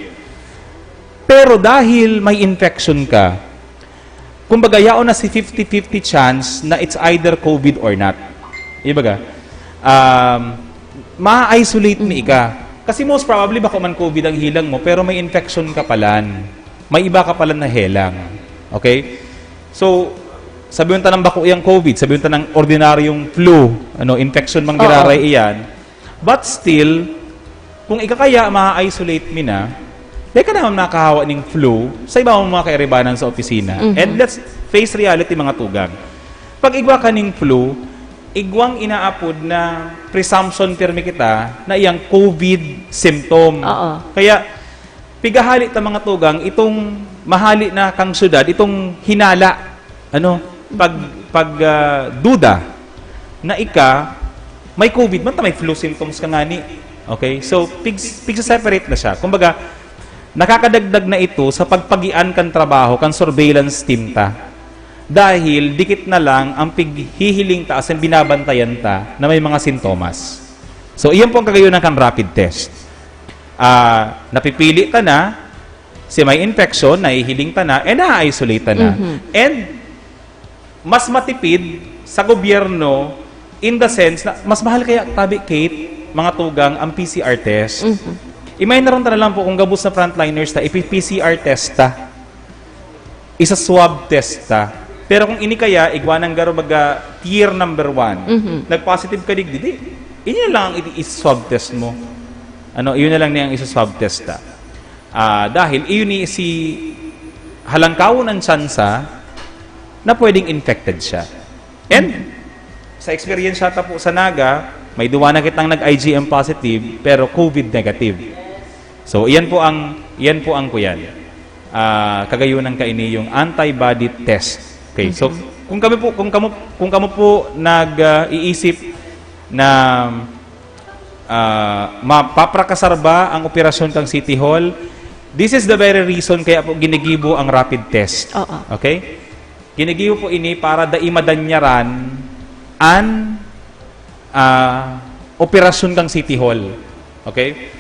Pero dahil may infection ka, kumbaga, yaon na si fifty fifty chance na it's either COVID or not. Ibaga, um, ma-isolate mi ika. Kasi most probably, bako man COVID ang hilang mo, pero may infection ka palan. May iba ka palan na helang. Okay? So, sabihin ta ng bako yang COVID, sabihin ta ng ordinaryong flu, ano, infection mang Oo. giraray iyan. But still, kung ika kaya, ma-isolate mi na, dai ka naman makahawa ning flu sa iba mong mga kairibanan sa opisina. Mhm. And let's face reality, mga tugang. Pag igwa ka ning flu, igwang inaapod na presumption pirmi kita na iyang COVID symptom. Oo. Kaya, pigahali ta, mga tugang, itong mahali na kang syudad, itong hinala, ano, pag, pag, ah, duda na ika may COVID man ta, may flu symptoms ka ngani. Okay? So, pig-, pigsa-separate na siya. Kumbaga, nakakadagdag na ito sa pagpagian kan trabaho, kan surveillance team ta. Dahil dikit na lang ang pighihiling ta asin binabantayan ta na may mga sintomas. So, iyan po ang kagayonan kan rapid test. Ah, napipili ta na, si may infection, nahihiling ta na, and na-isolate ta na. Mhm. And mas matipid sa gobyerno in the sense na mas mahal kaya tabi, Kate, mga tugang, ang P C R test. Mhm. Imagine na ron ta na lang po kung gabos na frontliners ta, ipi-P C R test ta. Isa-swab test ta. Pero kung ini kaya, igwa nang garo baga tier number one, Mhm. nag-positive ka digdi, di, ini na lang ang i-, i-swab test mo. Ano, iyon na lang niya ang isa-swab test ta. Ah, dahil iyon ni si halangkawon ang tsansa na pwedeng infected siya. And sa experience ta po sa Naga, may duwa na kitang nag-I G M positive pero COVID negative. So, iyan po ang, iyan po ang kuyan. Ah, kagayunan kaini yung antibody test. Okay, so Mhm. kung kami po, kung kamo, kung kamo po nag, ah, iisip na, ah, mapaprakasar ba ang operasyon kang City Hall, this is the very reason kaya po ginigibo ang rapid test. Oo. Okay? Ginigibo po ini para dai madanyaran an, ah, operasyon kang City Hall. Okay?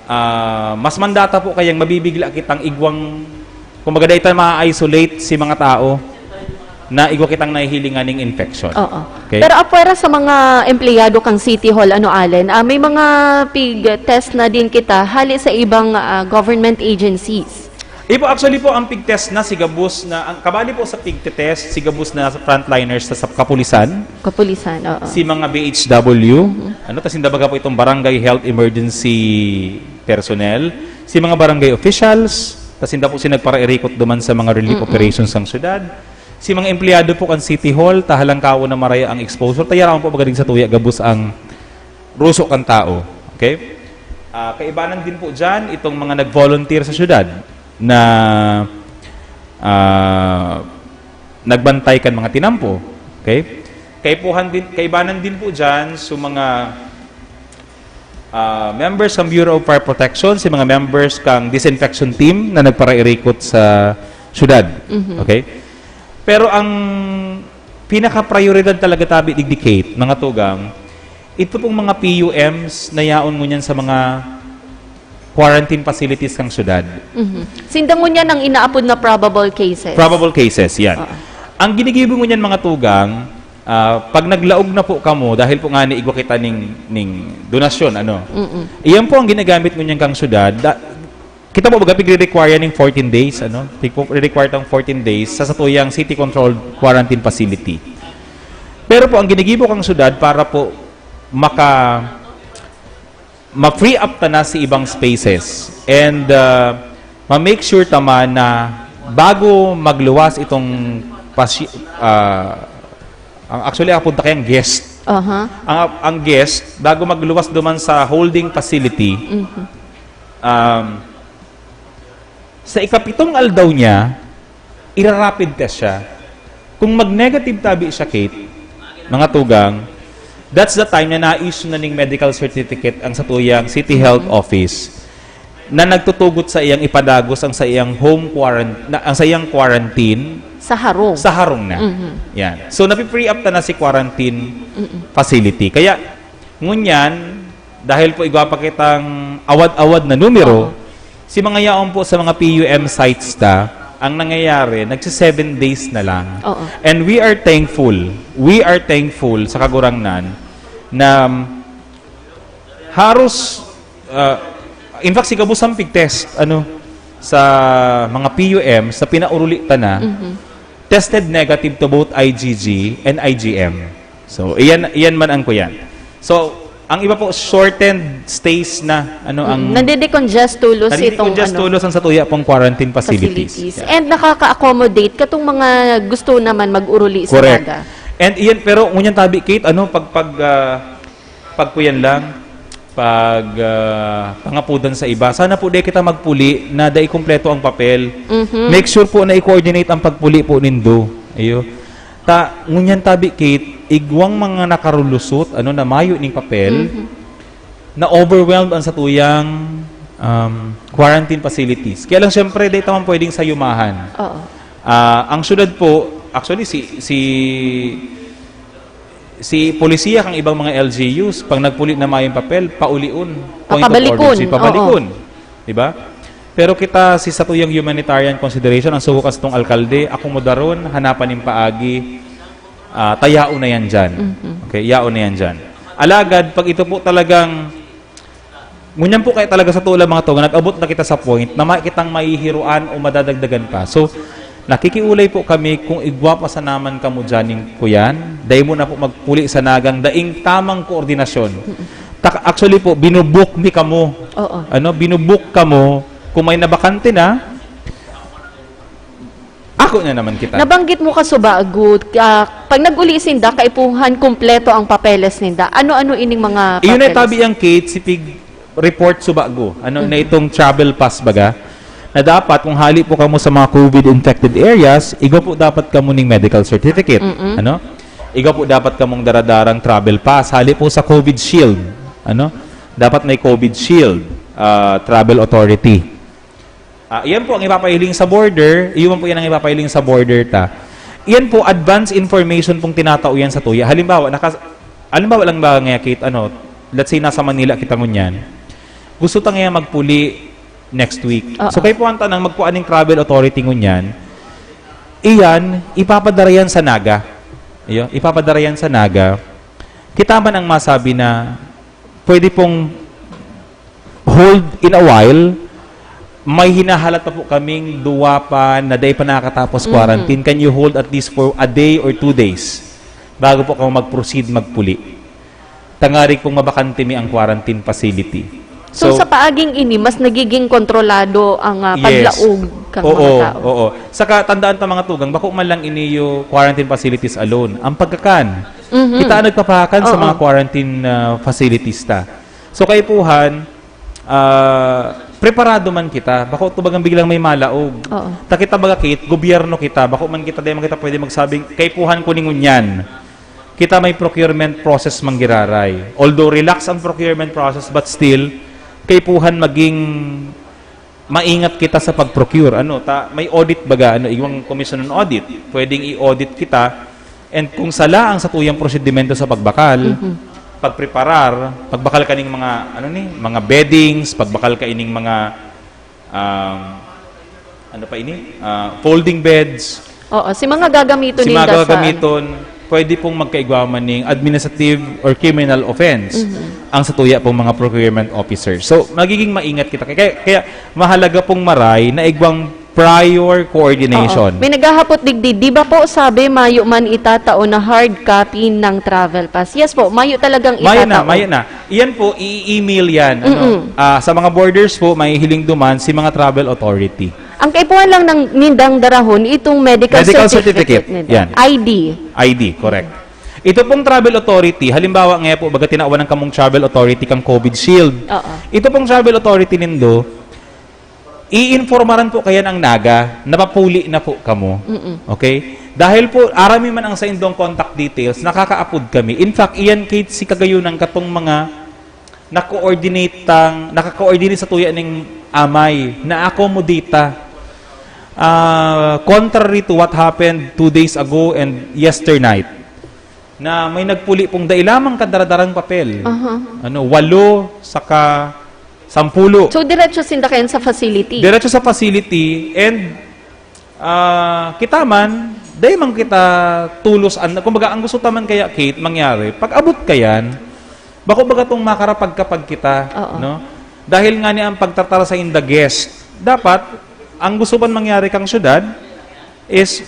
Ah, mas mandata po kayang mabibigla kitang igwang, kumbaga, dai ta ma-isolate si mga tao na igwa kitang nahihilingan ning infection. Oo. Okay? Pero apwera sa mga empleyado kang City Hall, ano, Allen, ah, may mga pig-test na din kita hali sa ibang, ah, government agencies. Ipo, actually po, ang pig-test na si gabos na, ang kabali po sa pig-test, si gabos na sa frontliners sa, sa kapulisan, Kapulisan, oo. si mga B H W, Mhm. ano, tas sinda baga po itong barangay health emergency personnel, si mga barangay officials, tas sinda po si nagparairikot duman sa mga relief Mhm. operations ng syudad, si mga empleyado po kan City Hall, ta halangkawo na maraya ang exposure, ta yaon po magaling sa tuya, gabos ang ruso kan tao. Okay? Ah, kaibanan din po dyan, itong mga nag-volunteer sa syudad na, ah, nagbantay kan mga tinampo. Okay? Kaipuhan din, kaibanan din po dyan sa mga ah, members ng Bureau of Fire Protection, si mga members kang disinfection team na nagparairikot sa syudad. Mhm. Okay? Pero ang pinaka-prioridad talaga tabi digdi, Kate, mga tugang, ito pong mga P U Ms na yaon ngunyan sa mga quarantine facilities kang syudad. Mhm. Sinda ngunyan ang inaapod na probable cases. Probable cases, yan. Oo. Ang ginigibo ngunyan, mga tugang, ah, pag naglaog na po kamo, dahil po nga ni igwa kita ning, ning donasyon, ano? Mm-mm. Iyan po ang ginagamit ngunyan kang syudad. Da, kita po, baga, pigre-require ning fourteen days, ano? Pigpo-require tang fourteen days sa satuyang city-controlled quarantine facility. Pero po, ang ginigibo kang syudad para po maka ma-free up ta na si ibang spaces. And uh, ma-make sure ta man na bago magluwas itong pasi- ah, ang actually apod ta kayang guest. Aha. Ang, ang guest, bago magluwas duman sa holding facility, Mhm. um, sa ikapitong aldaw niya, ira-rapid test siya. Kung mag-negative tabi siya, Kate, mga tugang, that's the time na na-issue na ning medical certificate ang satuyang City Health Office na nagtutugot sa iyang ipadagos ang sa iyang home quarantine, ang sa iyang quarantine Sa harong. Sa harong na. Mhm. Yan. So, napi-free up ta na si quarantine Mm-mm. facility. Kaya, ngunyan, dahil po igwa pa kitang awad-awad na numero, si mga yaon po sa mga P U M sites ta, ang nangyayari, nagsi-seven days na lang. Oo. And we are thankful, we are thankful sa Kagurangnan na haros, ah, in fact, si gabos ang pig-test, ano, sa mga P U M, sa pinauruli ta na, Mhm. tested negative to both I G G and I G M. So, iyan, iyan man ang kuyan. So, ang iba po, shortened stays na, ano, ang Mm, nandidecongest tulos itong nandidecongest ano, tulos ang satuya pong quarantine facilities. Yeah. And nakaka-accommodate katong mga gusto naman mag-uruli sa Correct. Naga. And iyan, pero ngunyan tabi, Kate, ano, pag, pag, ah, pag kuyan lang, pag ah, pangapudan sa iba, sana po di kita magpuli na dai kompleto ang papel. Mhm. Make sure po na i-coordinate ang pagpuli po nindo. Ayo. Ta, ngunyan tabi, Kate, igwang mga nakarulusot, ano, na mayo ning papel, Mhm. na overwhelmed ang satuyang um, quarantine facilities. Kaya lang, syempre, di taman pwedeng sayumahan. Oo. Ah, ang syudad po, actually, si, si, si polisiya kang ibang mga L G Us, pag nagpuli na mayong papel, paulion. Point of Papabalikon. origin, pabalikon. Oo. Di ba? Pero kita, si satuyang humanitarian consideration, ang sugo kastong alkalde, akomodaron, hanapan ning paagi, ah, tayaon na yan dyan. Mhm. Okay, yaon na yan dyan. Alagad, pag ito po talagang, ngunyan po kaya talaga sa tula, mga tugang, nag-abot na kita sa point na ma-, kitang mahihiruan o madadagdagan pa. So, nakikiulay po kami kung igwa pa sa naman kamo dyan ning kuyan, dai mo na po magpuli sa Nagang daing tamang koordinasyon. Ta-, actually po, binubook mi kamo. Oo. Ano, binubook kamo. Kung may nabakante na, ako na naman kita. Nabanggit mo kasubago, ah, pag nag-uli sinda, kaipuhan kompleto ang papeles ninda. Ano-ano ining mga Iyon ay papeles? Tabi ang Kate, si pig report subago. Ano, na Mhm. itong travel pass baga, na dapat kung hali po kamo sa mga COVID infected areas, igwa po dapat kamo ning medical certificate. Mm-mm. Ano? Igwa po dapat kamong daradarang travel pass. Hali po sa COVID Shield. Ano? Dapat may COVID Shield, ah, travel authority. Ah, iyan po ang ipapahiling sa border, iyon po yan ang ipapahiling sa border ta. Iyan po, advance information pong tinatao yan sa tuya. Halimbawa, naka, halimbawa lang ba nga, Kate, ano, let's say, nasa Manila kita ngunyan. Gusto ta ngayon magpuli next week. Oo. So, kaipuhan ta nang magkuha ning travel authority ngunyan. Iyan, ipapadara yan sa Naga. Iyo, ipapadara yan sa Naga. Kita man ang masabi na pwede pong hold in a while, may hinahalat pa po kaming duwa pa na dai pa nakakatapos Mhm. quarantine. Can you hold at least for a day or two days bago po kamo mag-proceed magpuli? Tangarig pong mabakante mi ang quarantine facility. So, sa paaging ini, mas nagiging kontrolado ang, ah, Yes. paglaog kang Oo, mga tao. Oo. Saka tandaan ta, mga tugang, bako man lang ini yung quarantine facilities alone. Ang pagkakan, Mhm. kita ang nagpapakan sa Oo. mga quarantine ah, facilities ta. So, kaipuhan, ah, preparado man kita. Bako to bagang biglang may malaog. Oo. Ta kita baga, Kate, gobyerno kita. Bako man kita, di man kita pwede magsabing, "Kaipuhan ko ni ngunyan." kita may procurement process manggiraray. Although relax ang procurement process, but still, kaipuhan maging maingat kita sa pag-procure. Ano, ta, may audit baga, ano, igwang Commission on Audit. Pwedeng i-audit kita. And kung sala ang satuyang prosedimento sa pagbakal, Mhm. pagpreparar, pagbakal kaning mga, ano ni, mga beddings, pagbakal kaining mga, um, ano pa ini? Ah, folding beds. Oo, si mga gagamiton Si ninda mga sa gagamiton, pwede pong magkaigwa man ning administrative or criminal offense Mhm. ang satuya pong mga procurement officers. So, magiging maingat kita. Kaya, kaya mahalaga pong maray na igwang prior coordination. Oo. May naghahapot digdi, di ba po sabi mayo man itatao na hard copy ng travel pass? Yes po, mayo talagang Mayo na, itatao. mayo na. Iyan po, i-email yan. Ano? Mm-mm. Ah, sa mga borders po, mahihiling duman si mga travel authority. Ang kaipuhan lang ng nindang darahon, itong medical Medical certificate certificate. ninda. Yan. I D. I D, correct. Ito pong travel authority, halimbawa nga po, baga tinawan ng kamong travel authority kang COVID Shield. Oo. Ito pong travel authority nindo, iinformaran po kaya ng naga na papuli na po kamo. Mm-mm. Okay? Dahil po, arami man ang saindong contact details, nakakaapod kami. In fact, iyan kay si Kagayunan katong mga nako-coordinate tang, naka-coordinate sa tuya ning amay, na-accommodate ta. Ah, contrary to what happened two days ago and yesternight, na may nagpuli pong dai lamang kadaradarang papel. Aha. Ano, walo saka sampulo. So, diretso sinda kayan sa facility? Diretso sa facility and, ah, kita man, dai man kita tulos an-, kumbaga, ang gusto ta man kaya, Kate, mangyari, pag abot kayan, bako baga tong makarapagkapag kita, Oo. no? Dahil nga ni ang pagtratar sa inda guest, dapat, ang gusto man mangyari kang syudad is,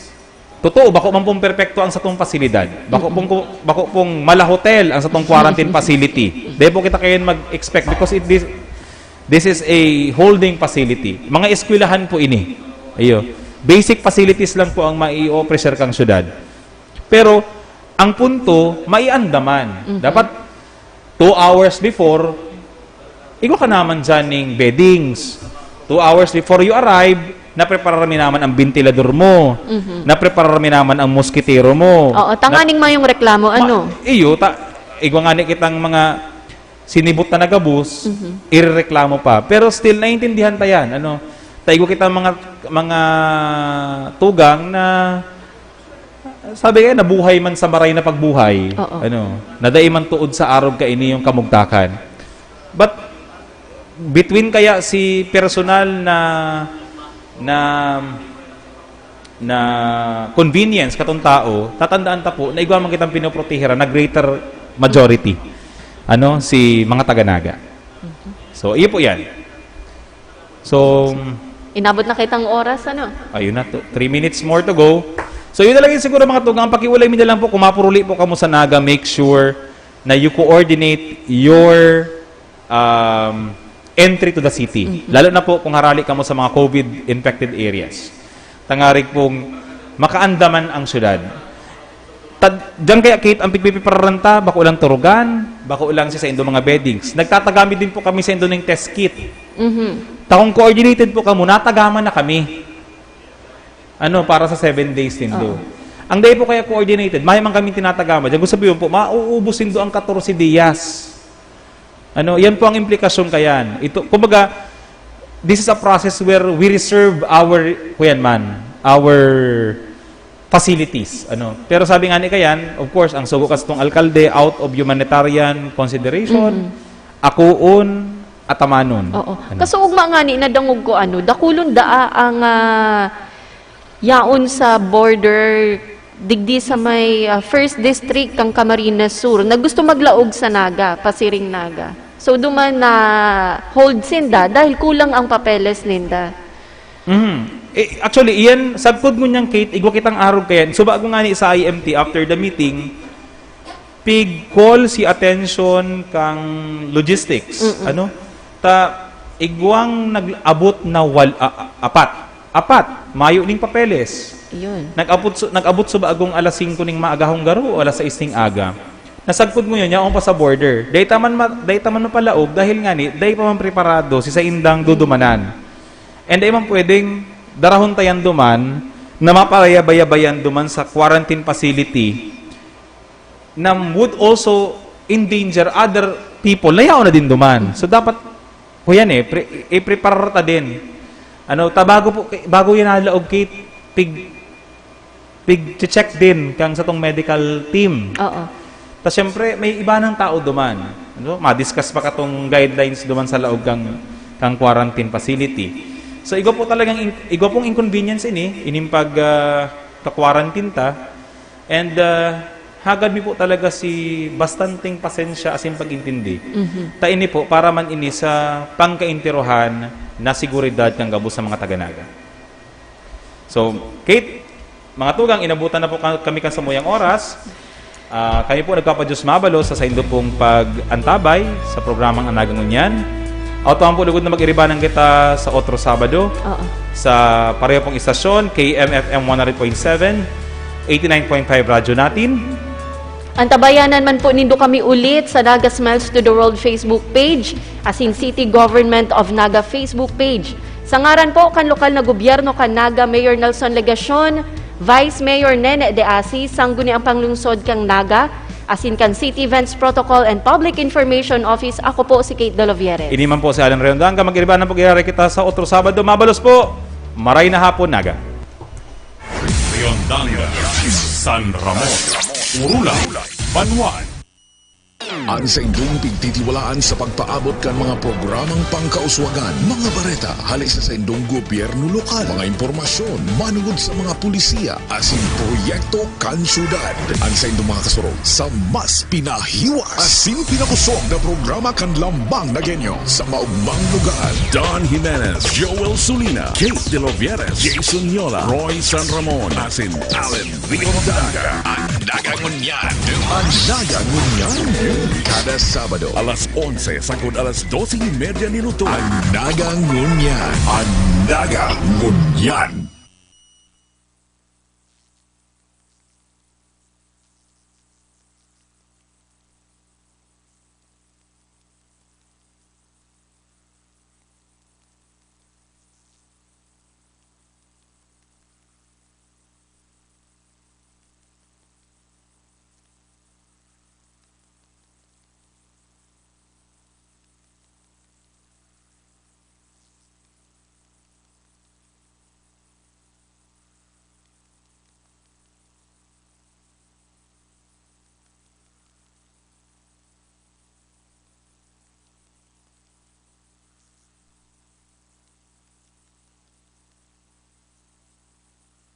totoo, bako man pong perpekto ang satong pasilidad. Bako Mm-mm. pong ku-, bako pong mala hotel ang satong quarantine facility. Dai po kita kayan mag-expect because it, this, this is a holding facility. Mga eskwelahan po ini. Ayo. Basic facilities lang po ang mai-offer kang syudad. Pero, ang punto, maiandaman. Mhm. Dapat, two hours before, igwa ka naman dyan ning beddings. Two hours before you arrive, napreparar mi naman ang ventilador mo. Mhm. Napreparar mi naman ang moskitero mo. Oo, Na- tanganing mayong reklamo, Ma-, ano? iyo, ta-, igwa nga ni kitang mga sinibot na nagabos, Mhm. irereklamo pa. Pero still, naiintindihan ta yan. Ano, ta igwa kita mga, mga tugang na, sabi kaya, nabuhay man sa maray na pagbuhay. Oo. Ano, na dai man tuod sa arog kaini yung kamugtakan. But, between kaya si personal na, na, na convenience katong tao, tatandaan ta po na igwa man kitang pinoprotehiran na greater majority, ano, si mga taga-Naga. So, iyo po yan. So, Inabot na kitang oras, ano? Ayun na, to, three minutes more to go. So, yun na lang yun siguro, mga tugang. Ang pakiulay mi na lang po, kung mapuruli po kamo sa Naga, make sure na you coordinate your, um, entry to the city. Mhm. Lalo na po kung harali kamo sa mga COVID infected areas. Tangarig pong makaandaman ang syudad. Tad-, diyan kaya, Kate, ang pigpipipararanta, bako lang turugan, bako lang si saindo mga beddings. Nagtatagami din po kami saindo ning test kit. Mhm. Ta kung coordinated po kamo, natagaman na kami. Ano, para sa seven days nindo. Oo. Ang dai po kaya coordinated, mayo man kami tinatagama. Diyan ko sabihin po, mauubos nindo ang katorse diyas. Ano, yan po ang implikasyon kayan. Ito, kumbaga, this is a process where we reserve our, kuyan man, our facilities. Ano. Pero sabi nga ni kayan, of course, ang sugo kasi tong alkalde, out of humanitarian consideration, Mm. akoon, atamanon. Oo. Ano. Kaso ugma nga ni, nadangog ko, ano, dakulon daa ang, ah, yaon sa border, digdi sa may, ah, first district kang Camarines Sur, na gusto maglaog sa Naga, pasiring Naga. So, duman na hold sinda dahil kulang ang papeles ninda. Mhm. Eh, actually, iyan, sagkod ngunyan, Kate, igwa kitang arog kayan. So, bago nga ni sa I M T, after the meeting, pig-call si attention kang logistics. Mm-mm. Ano? Ta, igwang nag-abot na wal-, a-, a-, apat. Apat. Mayo ning papeles. Yun. Nag-abot su-, nag-abot sa bagong alas singko ning maagahong garo o alas sais ning aga. Nasagkod mo yun, yaon pa sa border. Dahil taman ma-, dahil taman mapalaog, dahil nga ni, dahil pa man preparado si saindang dudumanan. And dahil man pwedeng darahon tayan duman na mapayabayabayan duman sa quarantine facility. na would also endanger other people na yaon na din duman. So, dapat, kuyan eh, pre-, i-prepare ta din. Ano, ta bago po, bago yan nalaog, Kate, pig, pig-check din kang satong medical team. Oo. Ta siyempre, may iba ng tao duman. Ano, ma-discuss pa katong guidelines duman sa laog kang, kang quarantine facility. So, igwa po talagang, in, igwa pong inconvenience ini, ining pag, ah, ka-quarantine ta. And, ah, hagad mi po talaga si bastanteng pasensya asin pag-intindi. Ta ini po, para man ini sa pangkaintirohan na seguridad kan gabos sa mga taga-Naga. So, Kate, mga tugang, inabutan na po ka- kami kan samuyang oras. Ah, kami po nagpapadiyos mabalos sa saindo pong pag-antabay sa programang An Naga Ngunyan. Autuan po lugod na mag-iribanan kita sa otro Sabado Oo. sa pareho pong istasyon, K M F M one hundred point seven, eighty-nine point five Radyo Natin. Antabayanan man po nindo kami ulit sa Naga Smiles to the World Facebook page, asin City Government of Naga Facebook page. Sa ngaran po kan lokal na gobyerno kan Naga, Mayor Nelson Legacion, Vice Mayor Nene de Asi, Sangguniang Panglungsod kan Naga, asin kan City Events Protocol and Public Information Office, ako po si Kate Dolovieres. Ini man po si Alan Riondanca. Mag-iribanan po, giraray kita sa otro Sabado. Mabalos po. Maray na hapon, Naga. Riondanca, San Ramon, Urula, Banwaan. Ang saindong pigtitiwalaan sa pagpaabot kan mga programang pangkauswagan, mga bareta, hali sa saindong gobyerno lokal, mga impormasyon manungod sa mga pulisiya, asin proyekto kan syudad. Ang saindong mga kasurog sa mas pinahiwas asin pinakosog na programa kan Lambang Nagenyo sa maugmang lugar. Don Jimenez, Joel Sulina, Kate Delovieres, Jason Yola, Roy San Ramon, asin Allen Riondanca. Ang Naga Ngunyan. Ang Naga Ngunyan. Kada Sabado. Alas onse sagkod alas dose y media nin udto. Ang Naga Ngunyan. Ang Naga Ngunyan.